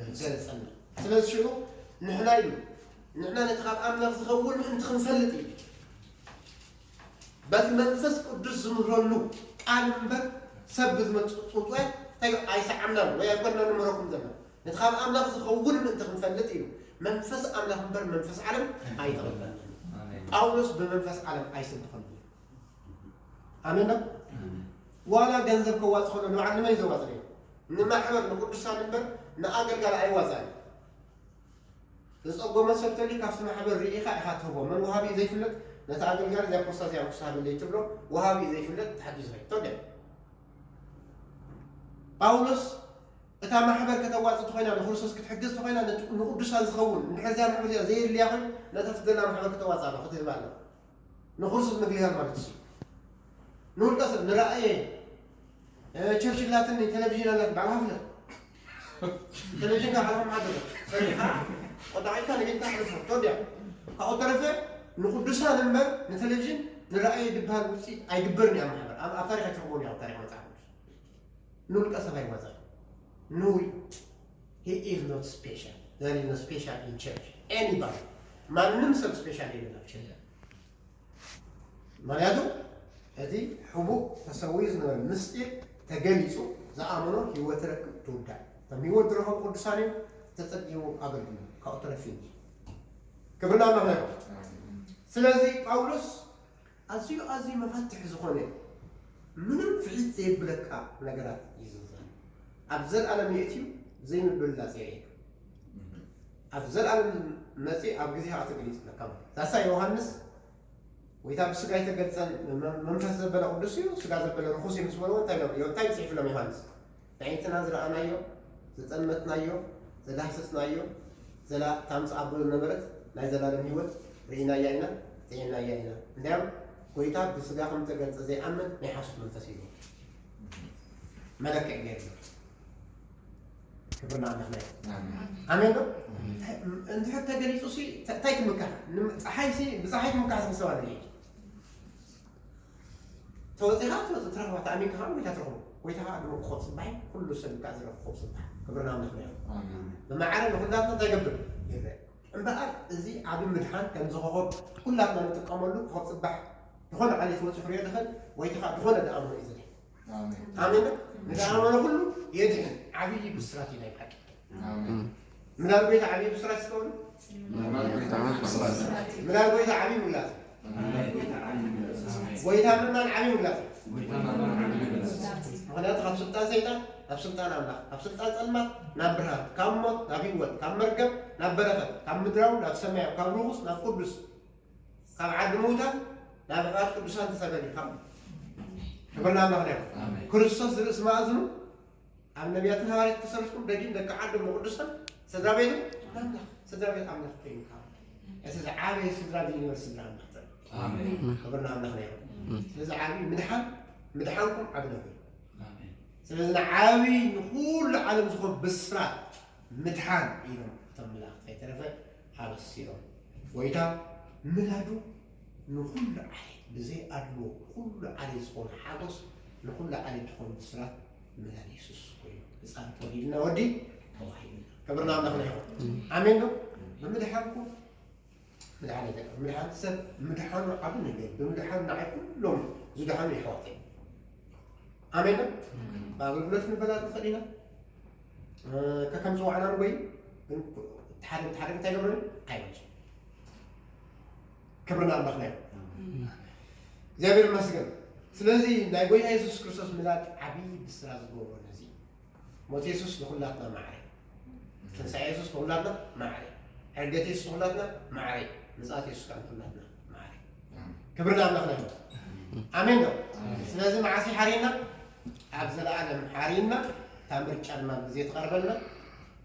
ይገለጸልና። ስለዚ ሽዑ ንሕና ኢሉ፣ ንሕና ነቲ ካብ ኣምላኽ ዝኸውን ምእንቲ ክንፈልጥ ኢሉ። በቲ መንፈስ ቅዱስ ዝምህረሉ ቃል እምበር ሰብ ብዝመጽእ ጽውጽዋይ እንታይ ኣይሰዓምናን ወይ ኣይኮንና ንምህረኩም ዘለና። ነቲ ካብ ኣምላኽ ዝኸውን ምእንቲ ክንፈልጥ ኢሉ። መንፈስ ኣምላኽ እምበር መንፈስ ዓለም ኣይተቐበልናን። ኣሜን። ጳውሎስ ብመንፈስ ዓለም ኣይሰብኸሉን። ኣሜን ዶ? ኣሜን። ዋላ ገንዘብ ከዋጽእ ከሎ ንባዕሉ ንመን እዩ ዘዋጽእ? ንማሕበር ንቅዱሳን እምበር ንኣገልጋሊ ኣይዋጽኣን። ዝጸገመ ሰብ ተልዩ ካብቲ ማሕበር ርኢኻ ኢኻ ትህቦ። መን ወሃቢ ዘይፍለጥ ነቲ ኣገልጋሊ እዚኣ ፖስታ እዚኣ ንክስሃበለይ ትብሎ፣ ወሃቢ ዘይፍለጥ ተሓጊዙ ኸይድ። ተወዲኣ። ጳውሎስ እታ ማሕበር ከተዋጽእ ተኾይና፣ ንክርስቶስ ክትሕግዝ ተኾይና፣ ነት-፣ ንቅዱሳን ዝኸውን፣ እንድሕር እዚኣ ማሕበር እዚኣ ዘየድልያ ኮይኑ፣ ነታ ትደላ ማሕበር ከተዋጽእ ኣለዋ፣ ክትህባ ኣለዋ። ንክርስቶስ ምግልጋል ማለት እሱ። ንውልቀ ሰብ ንረኣየ፣ እ፣ ቸርች ኣላትኒ፣ ቴሌቪዥን ኣላት፣ ባዕልኻ ፍለጥ። ቴሌቪዥን ካብ ሓለፎም ሓደገ። ሰሪሕካ፣ ቆጣቒልካ፣ ነጊርካ፣ ሓለፎ። ተወዲኣ። ካብኡ ተረፈ፣ ንቅዱሳን እምበር፣ ንቴሌቪዥን ንረኣየ ድበሃል ውፅኢት ኣይግበርን እዩ ኣብ ማሕበር። ኣብ፣ ኣብ ታሪኽ ኣይትረኽቦን እዩ፣ ኣብ ታሪኽ መጽሓፍ ቅዱስ። ንውልቀ ሰብ ኣይዋፃን። ንውል-፣ he is not special። There is no special in church. Anybody. ማንም ሰብ ስፔሻል የለን ኣብ ቸርች። ምክንያቱ እቲ ሕቡእ ተሰዊኡ ዝነበረ ምስጢር ተገሊጹ፣ ዝኣመኖ ህይወት ይረክብ፣ ትውዳእ። እቶም ህይወት ዝረኸቡ ቅዱሳን እዮም፣ ተጸጊሙ ኣገልግሉ፣ ካብኡ ተረፊ። ክብርና ኣምላኽ ይኹን። ስለዚ ጳውሎስ ኣዝዩ ኣዝዩ መፈትሒ ዝኾነ ምንም ፍሒት ዘየብለካ ነገራት ይዝርዝር። ኣብ ዘለኣለም የእትዩ ዘይምብላጽ የርእየካ። ኣብ ዘለኣለም መጺ ኣብ ግዜ ከዓ ተገሊጽ ብለካ ማለት። ዛሳ ዮሃንስ ወይታ ብስጋ ኣይተገልጸን፣ መ-፣ መንፈስ ዘበለ ቅዱስ እዩ፣ ስጋ ዘበለ ርኹስ እዩ ምስ በልዎ እንታይ ኢሎም? እንታይ ጽሒፍሎም ዮሃንስ? ብዓይንትና ዝረኣናዮ፣ ዝጠመትናዮ፣ ዘዳህሰስናዮ፣ ዘላ ታምጽእ ኣቦ ዝነበረት ናይ ዘላለም ህይወት ርኢናያ ኢና፣ ጥዒናያ ኢና። እንዲያም ጎይታ ብስጋ ከም ተገልጸ ዘይኣምን ናይ ሓሶት መንፈስ እዩ። መለክዕ ገይሩ። ክብርና ኣምላኽ ናይ። ኣሜን። ኣሜን ዶ? ኣሜን። እንድሕር ተገሊጹ ሲ፣ ተ-፣ እንታይ ትምካሕ? ንም-፣ ጸሓይ ሲ፣ ብጸሓይ ትምካሕ ዝኽሰባ ንርኢ። ተወጺኻ፣ ተወጽ-፣ ትረኽባ፣ ተኣሚንካ ከዓ ጎይታ ትረኽቦ። ጎይታ ከዓ ድሙቕ ኮኸብ ጽባሕ፣ ኩሉ ሰብ ከዓ ዝረኽብ ኮኸብ ጽባሕ። ክብርና ኣምላኽ ናይ። ኣሜን። ብማዕረ ንኹላትና እንታይ ገብር? ይርአ። እምበኣር እዚ ዓቢ ምድሓን ከምዚ ኮኸብ ኩላትና ንጥቀመሉ ኮኸብ ጽባሕ ዝኾነ ዓሌት ወጺኡ ክሪኦ ዝኽእል ወይ ከዓ ዝኾነ ዝኣመኖ እዩ ዝድሕን። ኣሜን። ኣሜን። ንዝኣመኖ ኩሉ የድሕን። ዓብዪ ብስራት እዩ ናይ ብሓቂ። ኣሜን። ምላድ ጎይታ ዓብዪ ብስራት ይኸውን። ምላድ ጎይታ ዓብዪ ምግላጽ። ምላድ ጎይታ ዓብዪ ምግላጽ። ኣሜን። ጎይታ ምእማን ዓብዪ ምግላጽ። ጎይታ ምእማን ዓብዪ ምግላጽ። ምኽንያቱ ካብ ስልጣን ሰይጣን ናብ ስልጣን ኣምላኽ፣ ካብ ስልጣን ጸልማት ናብ ብርሃን፣ ካብ ሞት ናብ ህይወት፣ ካብ መርገም ናብ በረኸት፣ ካብ ምድራዊ ናብ ሰማያዊ፣ ካብ ርኹስ ናብ ቅዱስ፣ ካብ ዓዲ ምዉታት ናብ ኣሕዋት ቅዱሳን ተሰጋጊርካ። ክብርና ኣምላኽ ይኹን። ኣሜን። ክርስቶስ ዝርእሲ መኣዝኑ ኣብ ነቢያትን ሃዋርያት ተሰሪፍኩም ደጊም ደቂ ዓዶም ቅዱሳን ስድራ ቤቱ ኣምላኽ፣ ስድራ ቤት ኣምላኽ ኮይንካ። እቲ ዝዓበየ ስድራ ኣብ ዩኒቨርስ ስድራ ኣምላኽ ተርኢ። ኣሜን። ክብርና ኣምላኽ ይኹን። ስለዚ ዓቢ ምድሓን፣ ምድሓንኩም ዓቢ ነገር እዩ። ኣሜን። ስለዚ ንዓቢ ንኹሉ ዓለም ዝኾን ብስራት ምድሓን ኢሎም እቶም መላእኽቲ ከይተረፈ ኣበሲሮም። ጎይታ ምላዱ ንኹሉ ዓሌት ብዘይ ኣድልዎ ንኹሉ ዓሌት ዝኾነ ሓጎስ ንኹሉ ዓሌት ዝኾነ ብስራት ምላድ የሱስ ኮይኑ ህፃን ተወሊድና ወዲ ተዋሂብና። ክብርና ኣምላኽና ይኹን። ኣሜን ዶ? ብምድሓንኩም ምድሓን ይጠቅም። ምድሓን ሰብ ምድሓኑ ዓቢ ነገር። ብምድሓኑ ንዓይ ኩሎም ዝደሓኑ የሕዋተይ። ኣሜን ዶ? ብኣገልግሎት ንበላል ንኽእል ኢና። እ፣ ከከም ጽዋዕና ንጎይ፣ ግን ሓደ፣ ሓደ እንታይ ገብረኒ? ኣይበልጹ። ክብርና ኣምላኽና እዩ። እግዚኣብሔር ይመስገን። ስለዚ ናይ ጎይታ የሱስ ክርስቶስ ምላድ ዓቢ ብስራት ዝገብሮ ነዚ እዩ። ሞት የሱስ ንኹላትና ማዕረ እዩ። ትንሳኤ የሱስ ንኹላትና ማዕረ እዩ። ዕርገት የሱስ ንኹላትና ማዕረ እዩ። ምጽኣት የሱስ ከዓ ንኹላትና ማዕረ እዩ። ክብሪ ንኣምላኽና ይኹን። ኣሜን ዶ? ኣሜን። ስለዚ መዓስ እዩ ሓርየና? ኣብ ዘለኣለም ሓርየና። እታ ምርጫ ድማ ግዜ ትቐርበልና።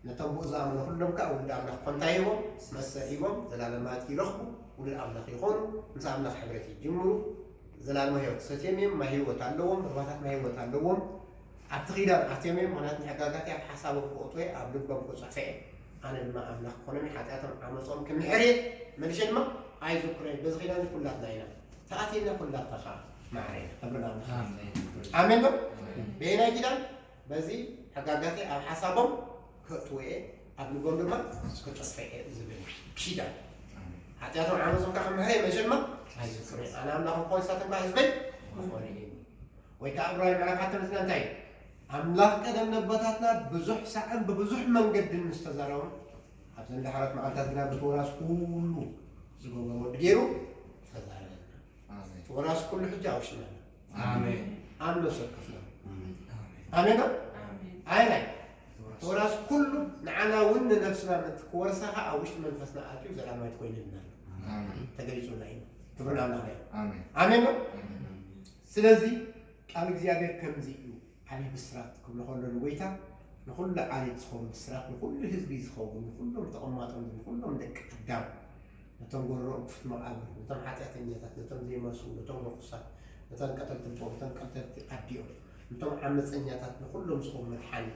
ነቶም ብኡ ዝኣምኑ ኩሎም ከዓ ውሉድ ኣምላኽ ኮንታ ሂቦም፣ መሰል ሂቦም፣ ዘላለማት ይረኽቡ፣ ውሉድ ኣምላኽ ይኾኑ፣ ምስ ኣምላኽ ሕብረት ይጅምሩ፣ ዘላለማዊ ህይወት ሰትዮም እዮም፣ ማይ ህይወት ኣለዎም፣ ሩባታት ማይ ህይወት ኣለዎም። ኣብቲ ኪዳን ኣትዮም እዮም፣ ምኽንያቱ ንሕጋጋት ኣብ ሓሳቦም ክእትዎ እየ፣ ኣብ ልቦም ክጽሕፎ እየ። ኣነ ድማ ኣምላኽ ክኾኖም እየ፣ ሓጢኣቶም ዓመጾም ክምሕር እየ፣ መልሼ ድማ ኣይዝክሮን እየ። በዚ ኪዳን እዚ ኩላትና ኢና ተኣቲና፣ ኩላትና ከዓ ማዕረ ኢና። ክብሪ ንኣምላኽ። ኣሜን። ኣሜን ዶ? ኣሜን። በየናይ ኪዳን? በዚ ሕጋጋተይ ኣብ ሓሳቦም ከእትዎ እየ፣ ኣብ ልቦም ድማ ክጽሕፎ እየ ዝብል ኪዳን። ኣሜን። ሓጢኣቶም ዓመጾም ከዓ ክምሕር እየ፣ መልሼ ድማ ኣይዝክሮን እየ። ኣነ ኣምላኽ ክኾን፣ ንሳቶም ከዓ ህዝበይ ክኾኑ እዮም። ወይ ከዓ ዕብራውያን ምዕራፍ ሓሙሽተ መጽና እንታይ እዩ? ኣምላኽ ቀደም ነቦታትና ብዙሕ ሳዕን ብብዙሕ መንገድን ምስ ተዛረቦም፣ ኣብዘን ዳሕሮት መዓልታት ግና ብትውራስ ኩሉ ዝገበሮ ወዲ ገይሩ ተዛረበና። ኣሜን። ትውራስ ኩሉ ሕጂ ኣብ ውሽጥና ኣሎ። ኣሜን። ኣብ ነፍሲ ወከፍና። ኣሜን። ኣሜን ዶ? ኣሜን። ኣይ ናይ ትውራስ ኩሉ ንዓና እውን ንነፍስና ምእንቲ ክወርሳ ከዓ ኣብ ውሽጢ መንፈስና ኣትዩ ዘላለማዊት ኮይኑልና ኣሎ። ኣሜን። ተገሊጹልና እዩ። ክብሪ ንኣምላኽ እዩ። ኣሜን። ኣሜን ዶ? ኣሜን። ስለዚ ቃል እግዚኣብሔር ከምዚ እዩ። ዓብዪ ብስራት ክብሎ ከሎ ንጎይታ ንኹሉ ዓሌት ዝኸውን ብስራት፣ ንኹሉ ህዝቢ ዝኸውን፣ ንኹሎም ተቐማጦም፣ ንኹሎም ደቂ ኣዳም፣ ነቶም ጎረሮኦም ክፉት መቓብር፣ ነቶም ሓጢኣተኛታት፣ ነቶም ዘይመልሱ፣ ነቶም ርኹሳት፣ ነቶም ቀተልቲ ልቦም፣ ነቶም ቀተልቲ ኣዲኦም፣ ነቶም ዓመፀኛታት፣ ንኹሎም ዝኸውን መድሓኒ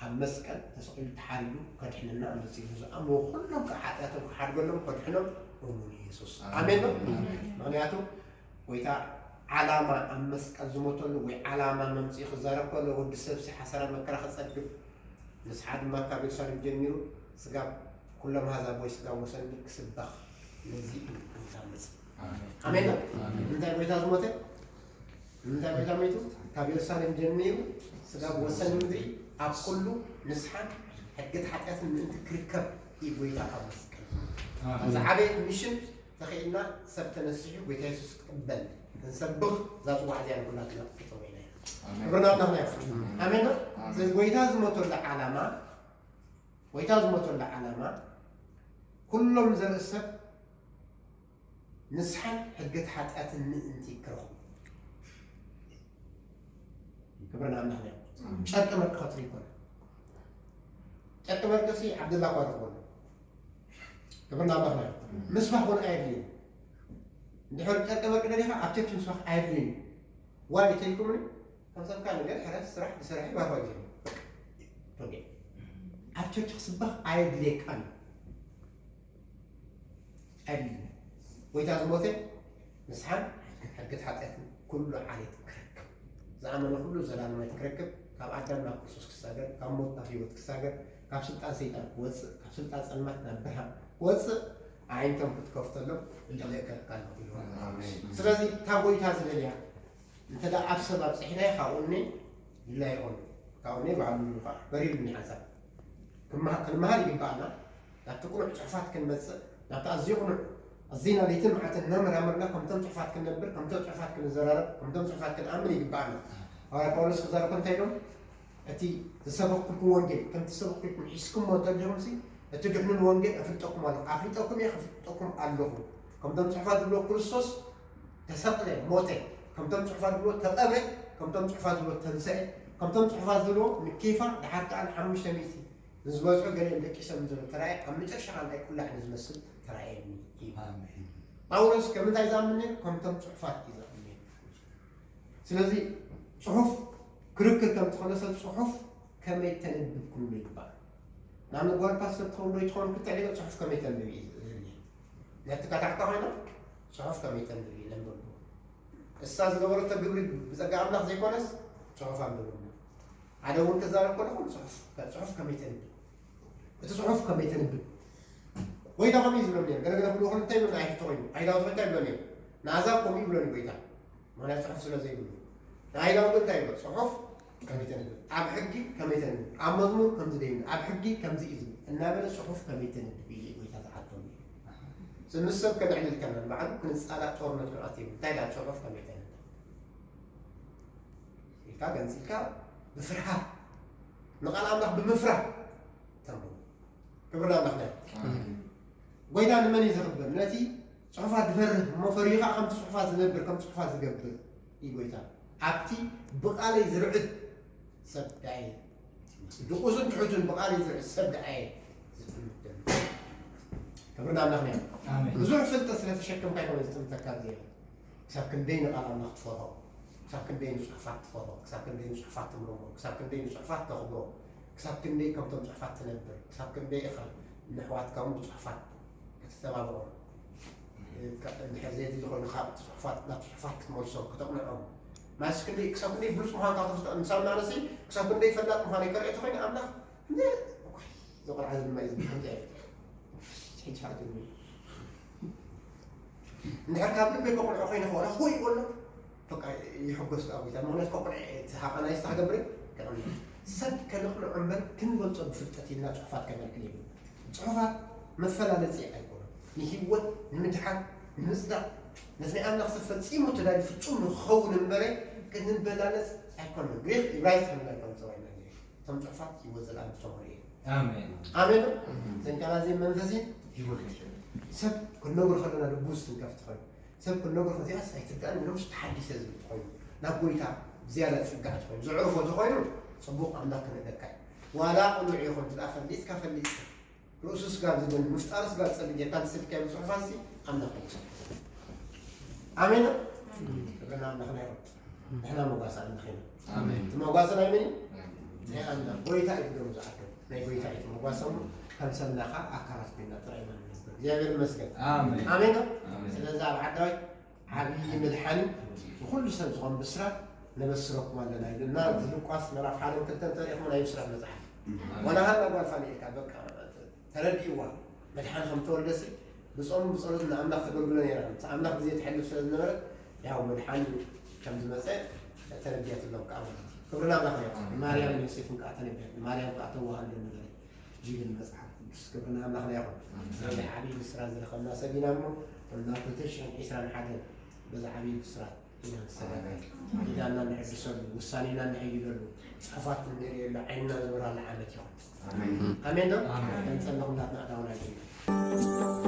ኣብ መስቀል ተሰቒሉ ተሓሪዱ ከድሕነና መፂኡ። ዝኣምንዎ ኩሎም ከዓ ሓጢኣቶም ክሓድገሎም ከድሕኖም እሙን እዩ የሱስ። ኣሜን ዶ? ኣሜን። ምኽንያቱ ጎይታ ዓላማ ኣብ መስቀል ዝሞተሉ ወይ ዓላማ መምፅኡ ክዛረብ ከሎ ወዲ ሰብሲ ሓሰራ መከራ ክፀግብ ንስሓ ድማ ካብ የሩሳሌም ጀሚሩ ስጋብ ኩሎም ኣህዛብ ወይ ስጋ ወሰን ክስበኽ ነዚ እዩ ዝመጽእ። ኣሜን። ኣሜን። ንምንታይ ጎይታ ዝሞተ? ንምንታይ ጎይታ ሞይቱ? ካብ ኢየሩሳሌም ጀሚሩ ስጋ ወሰን ምድሪ ኣብ ኩሉ ንስሓን ሕግት ሓጢኣትን ምእንቲ ክርከብ እዩ ጎይታ ኣብ መስቀል። ኣብዚ ዓበየት ሚሽን ተኸኢልና ሰብ ተነሲሑ ጎይታ የሱስ ክቅበል ክንሰብኽ እዛ ጽዋዕ እዚኣ ንኩላትና ክትጠወይና ኢና። ክብርና ኣምላኽና ይኹን። ኣሜን። ስለዚ ጎይታ ዝሞተሉ ዓላማ ጎይታ ዝሞተሉ ዓላማ ኩሎም ዘርኢ ሰብ ንስሓን ሕግት ሓጢኣትን ምእንቲ ክረኽቡ። ክብርና ኣምላኽና ይኹን። ጨርቂ መርቂ ከትሪ ይኮነ ጨርቂ መርቂ ሲ ዓብደላ እኳ ረኽበሉ። ክብርና ኣምላኽና ይኹን። ምስባኽ እውን ኣየድልዩ። እንድሕር ጨርቂ መርቂ ደሊኻ ኣብ ቸርች ምስባኽ ኣየድልዩ። ዋይ ተልኩምኒ ከምሰብካ ነገር ሕረስ ስራሕ ብስራሕ ይባርኸ ጀ ኣብ ቸርች ክስበኽ ኣየድልየካን ኣድልዩ። ጎይታ ዝሞተ ንስሓን ሕግት ሓጢኣትን ኩሉ ዓሌት ክረክብ ዝኣመነ ኩሉ ዘላለማዊት ክረክብ ካብ ኣዳም ናብ ክርስቶስ ክሳገር ካብ ሞት ናብ ህይወት ክሳገር ካብ ስልጣን ሰይጣን ክወፅእ ካብ ስልጣን ፀልማት ናብ ብርሃን ክወፅእ ኣዒንቶም ክትከፍተሎም እልእከልካ ኣለኹ ኢሉ። ስለዚ እታ ጎይታ ዝደልያ እንተ ደኣ ኣብ ሰብ ኣብጺሕናዮ፣ ካብኡ እኒ ድላ ይኾኑ። ካብኡ እኒ ባዕሉ ምንፋዕ በሪሉኒ ሓንሳብ። ክመሃ-፣ ክንመሃር ይግባኣና። ናብቲ ቅኑዕ ጽሑፋት ክንመጽእ፣ ናብቲ ኣዝዩ ቅኑዕ፣ ኣዚና ለይትን መዓልትን እናመራመርና፣ ከምቶም ጽሑፋት ክንነብር፣ ከምቶም ጽሑፋት ክንዘራረብ፣ ከምቶም ጽሑፋት ክንኣምን ይግባኣና። ሃዋርያ ጳውሎስ ክዛረብ እንታይ ኢሎም? እቲ ዝሰበኽኩልኩም ወንጌል፣ ከምቲ ዝሰበኽኩልኩም ሒዝኩሞ እንተሊኹምሲ፣ እቲ ድሕኑን ወንጌል ኣፍልጠኩም ኣለኹ። ኣፍልጠኩም እየ፣ ከፍልጠኩም ኣለኹ። ከምቶም ጽሑፋት ዝብሎ ክርስቶስ ተሰቕለ፣ ሞተ። ከምቶም ጽሑፋት ዝብሎ ተቐብረ፣ ከምቶም ጽሑፋት ዝብሎ ተንሰኤ። ከምቶም ጽሑፋት ዝብሎ ንኬፋ፣ ድሓር ከኣ ንሓሙሽተ ሚእቲ ንዝበዝሑ ገሊኦም ደቂሶም ዝብሎ ተራእየ፣ ኣብ መጨረሻ ከኣ ናይ ቁላዕ ንዝመስል ተራእየኒ እዩ። ኣሜን። ጳውሎስ ከምንታይ ዝኣምን ነይሩ? ከምቶም ጽሑፋት እዩ ዝኣምን ነይሩ። ስለዚ ጽሑፍ ክርክር ከም ዝኾነ ሰብ ጽሑፍ ከመይ ተንብብ ክብሉ ይግባእ። ንኣብነት ጓል ፓስተር ትኸውን ዶ ይትኸውን ክትዕ ዲሎ ጽሑፍ ከመይ ተንብብ እዩ ዝብል። ነቲ ካታዕካ ኮይና ጽሑፍ ከመይ ተንብብ እዩ ነንበብዎ። እሳ ዝገበረቶ ግብሪ ብጸጋ ኣምላኽ ዘይኮነስ ጽሑፍ ኣንብብና። ሓደ እውን ክዛረብ ከለኹ ጽሑፍ፣ ጽሑፍ ከመይ ተንብብ? እቲ ጽሑፍ ከመይ ተንብብ? ጎይታ ከምኡ እዩ ዝብሎም ነይሩ። ገለገለ ክብሉ ከሎ እንታይ ይብሎም? ኣይሕቶ ኮይኑ። ኣይዳውት እንታይ ይብሎ ነይሩ? ንኣዛብ ከምኡ ይብሎም እዩ ጎይታ። ምኽንያቱ ጽሑፍ ስለ ዘይብሉ። ንኣይዳውት እንታይ ይብሎ? ጽሑፍ ከመይ ተንብብ? ኣብ ሕጊ ከመይ ተንብብ? ኣብ መዝሙር ከምዚ ደይብሉ፣ ኣብ ሕጊ ከምዚ እዩ ዝብል እናበለ ጽሑፍ ከመይ ተንብብ እዩ ጎይታ ዝሓቶም እዩ። እዚ ምስ ሰብ ከነዕልል ከለና ንባዕሉ ክንጻላእ ጦርነት ክንኣቱ ይብል። እንታይ ዳ ጽሑፍ ከመይ ተንብብ? ኢልካ ገንጺልካ ብፍርሃት ንቓል ኣምላኽ ብምፍራህ ተንብቡ። ክብር ንኣምላኽና ይኹን። ኣሜን። ጎይታ ንመን እዩ ዘኽብር? ነቲ ጽሑፋት ዝፈርህ እሞ ፈሪሁ ኸዓ ከምቲ ጽሑፋት ዝነብር፣ ከም ጽሑፋት ዝገብር እዩ ጎይታ። ኣብቲ ብቓለይ ዝርዕድ ሰብ ደኣ እዩ፣ ድቑስን ትሑትን ብቓለይ ዝርዕድ ሰብ ደኣ እዩ ዝጥምት ዘሎ። ክብር ንኣምላኽና ይኹን። ኣሜን። ብዙሕ ፍልጠት ስለ ተሸከምካ ኣይኮነን ዝጥምተካ እግዚኣብሔር። ክሳብ ክንደይ ንቓል ኣምላኽ ትፈርሆ፣ ክሳብ ክንደይ ንጽሑፋት ትፈርሆ፣ ክሳብ ክንደይ ንጽሑፋት ትምርምሮ፣ ክሳብ ክንደይ ንጽሑፋት ተኽብሮ፣ ክሳብ ክንደይ ከምቶም ጽሑፋት ትነብር፣ ክሳብ ክንደይ ኢኻ ንኣሕዋትካ እውን ብጽሑፋት ከተተባብዖም፣ እንድሕር ዘየድሊ ኮይኑ ካብ ጽሑፋት ናብ ጽሑፋት ክትመልሶም፣ ከተቕንዖም፣ ማለት ክንደይ፣ ክሳብ ክንደይ ብሉጽ ምዃንካ ተፍልጦ። ምሳና ኣነሲ ክሳብ ክንደይ ፈላጥ ምዃነይ ከርእዮ ተኾይነ ኣምላኽ እንደ፣ እኮይ፣ እዚ ቆልዓ እዚ ድማ እዩ ዝብል ከምዚ ዓይነት። ሕጂ ሓቂ እዩ። እንድሕር ካብ ልበይ ከቑንዖ ኮይነ ከላ ሆይ ይበሎ፣ በቃ ይሕጎስ ኣብ ጌታ። ምኽንያቱ ከቑንዐ እቲ ሃቐናይ ስታ ክገብር ከቕንዕ። ሰብ ከነቕንዖ እምበር ክንገልጾ ብፍልጠት ኢልና ጽሑፋት ከነልዕል የብልና። ጽሑፋት መፈላለጺ ኣይኮኑን። ንህይወት፣ ንምድሓን፣ ንምጽዳቕ፣ ነቲ ናይ ኣምላኽ ሰብ ፈጺሙ ተዳልዩ ፍጹም ንኽኸውን እምበረ ክንበላለጽ ኣይኮነን። ግሪኽ፣ ኢብራይስጥ ከምዚ ኣይኮነን ጸዋዒና። እቶም ጽሑፋት ህይወት ዘለኣለም ዝተመልኡ እዮም። ኣሜን። ኣሜን። ኣሜን። ዘንቀላዜ መንፈሲ ህይወት ይሽል። ሰብ ክንነግሮ ከለና ልቡ ዝትንከፍ ትኾን። ሰብ ክንነግሮ ከዚኣስ ኣይትርዳእን ኢሎም ተሓዲሰ ዝብል ትኾይኑ። ናብ ጎይታ ዝያዳ ዝጽጋዕ ትኾይኑ። ዘዕርፎ ተኾይኑ ጽቡቕ ኣምላኽ ክንእለካ እዩ። ዋላ ቅኑዕ ይኹን ትዳ ፈሊጥካ ፈሊጥካ ርእሱ ስጋ ዝብል ምፍጣር ስጋ ዝጸልእ ጌርካ እንተሰዲካ ይብል ጽሑፋት ሲ ኣምላኽ ይመስል። ኣሜን። ክብርና ኣምላኽና ይኹን። ንሕና መጓሰ ኣምላኽ ኢና። ኣሜን። እቲ መጓሰ ናይ መን እዩ? ናይ ኣምላኽ። ጎይታ እዩ ደሙ ዝዓደሉ። ናይ ጎይታ እዩ እቲ መጓሰ እሞ ከም ሰብና ኸዓ ኣካላት ኮይና ጥራይ ኢና ንነብር። እግዚኣብሔር ይመስገን። ኣሜን። ኣሜን። ኣሜን። ስለዚ ኣብ ዓዳይ ዓብዪ መድሓኒ ንኹሉ ሰብ ዝኾን ብስራት ነበስረኩም ኣለና ኢሉ እና እዚ ሉቃስ ምዕራፍ ሓደን ክልተን ተሪእኹም ናይ ብስራት መጽሓፍ። ኣሜን። ወላ ሃላ ጓል ፋንኤልካ በቃ ተረዲእዋ። መድሓን ከም ተወልደሲ ብጾም ብጸሎት ንኣምላኽ ተገልግሎ ነይራ። ምስ ኣምላኽ ግዜ ትሕልፍ ስለ ዝነበረት ያው መድሓን ከም ዝመጸ ተረዲያትሎም ከዓ ማለት እዩ። ክብሪ ንኣምላኽ ይኹን። ማርያም ዮሴፍን ከዓ ተነቢያ። ማርያም ከዓ ተዋህልዶ ነበረ። ጅግን መጽሓፍ ቅዱስ ክብሪ ንኣምላኽና ይኹን። ስለዚ ዓብዪ ብስራት ዝረኸብና ሰብ ኢና እሞ፣ ኩልና ክልተ ሽሕን ዕስራን ሓደን በዚ ዓብዪ ብስራት ኢና ንሰጋገር። ኪዳንና ንሕድሰሉ፣ ውሳኔና ንሕይለሉ፣ ጽሑፋት ንርእየሉ፣ ዓይንና ዝበርሃሉ ዓመት ይኹን። ኣሜን ዶ? ኣሜን። ንጸሊ ኩላትና ኣእዳውና ጌርና።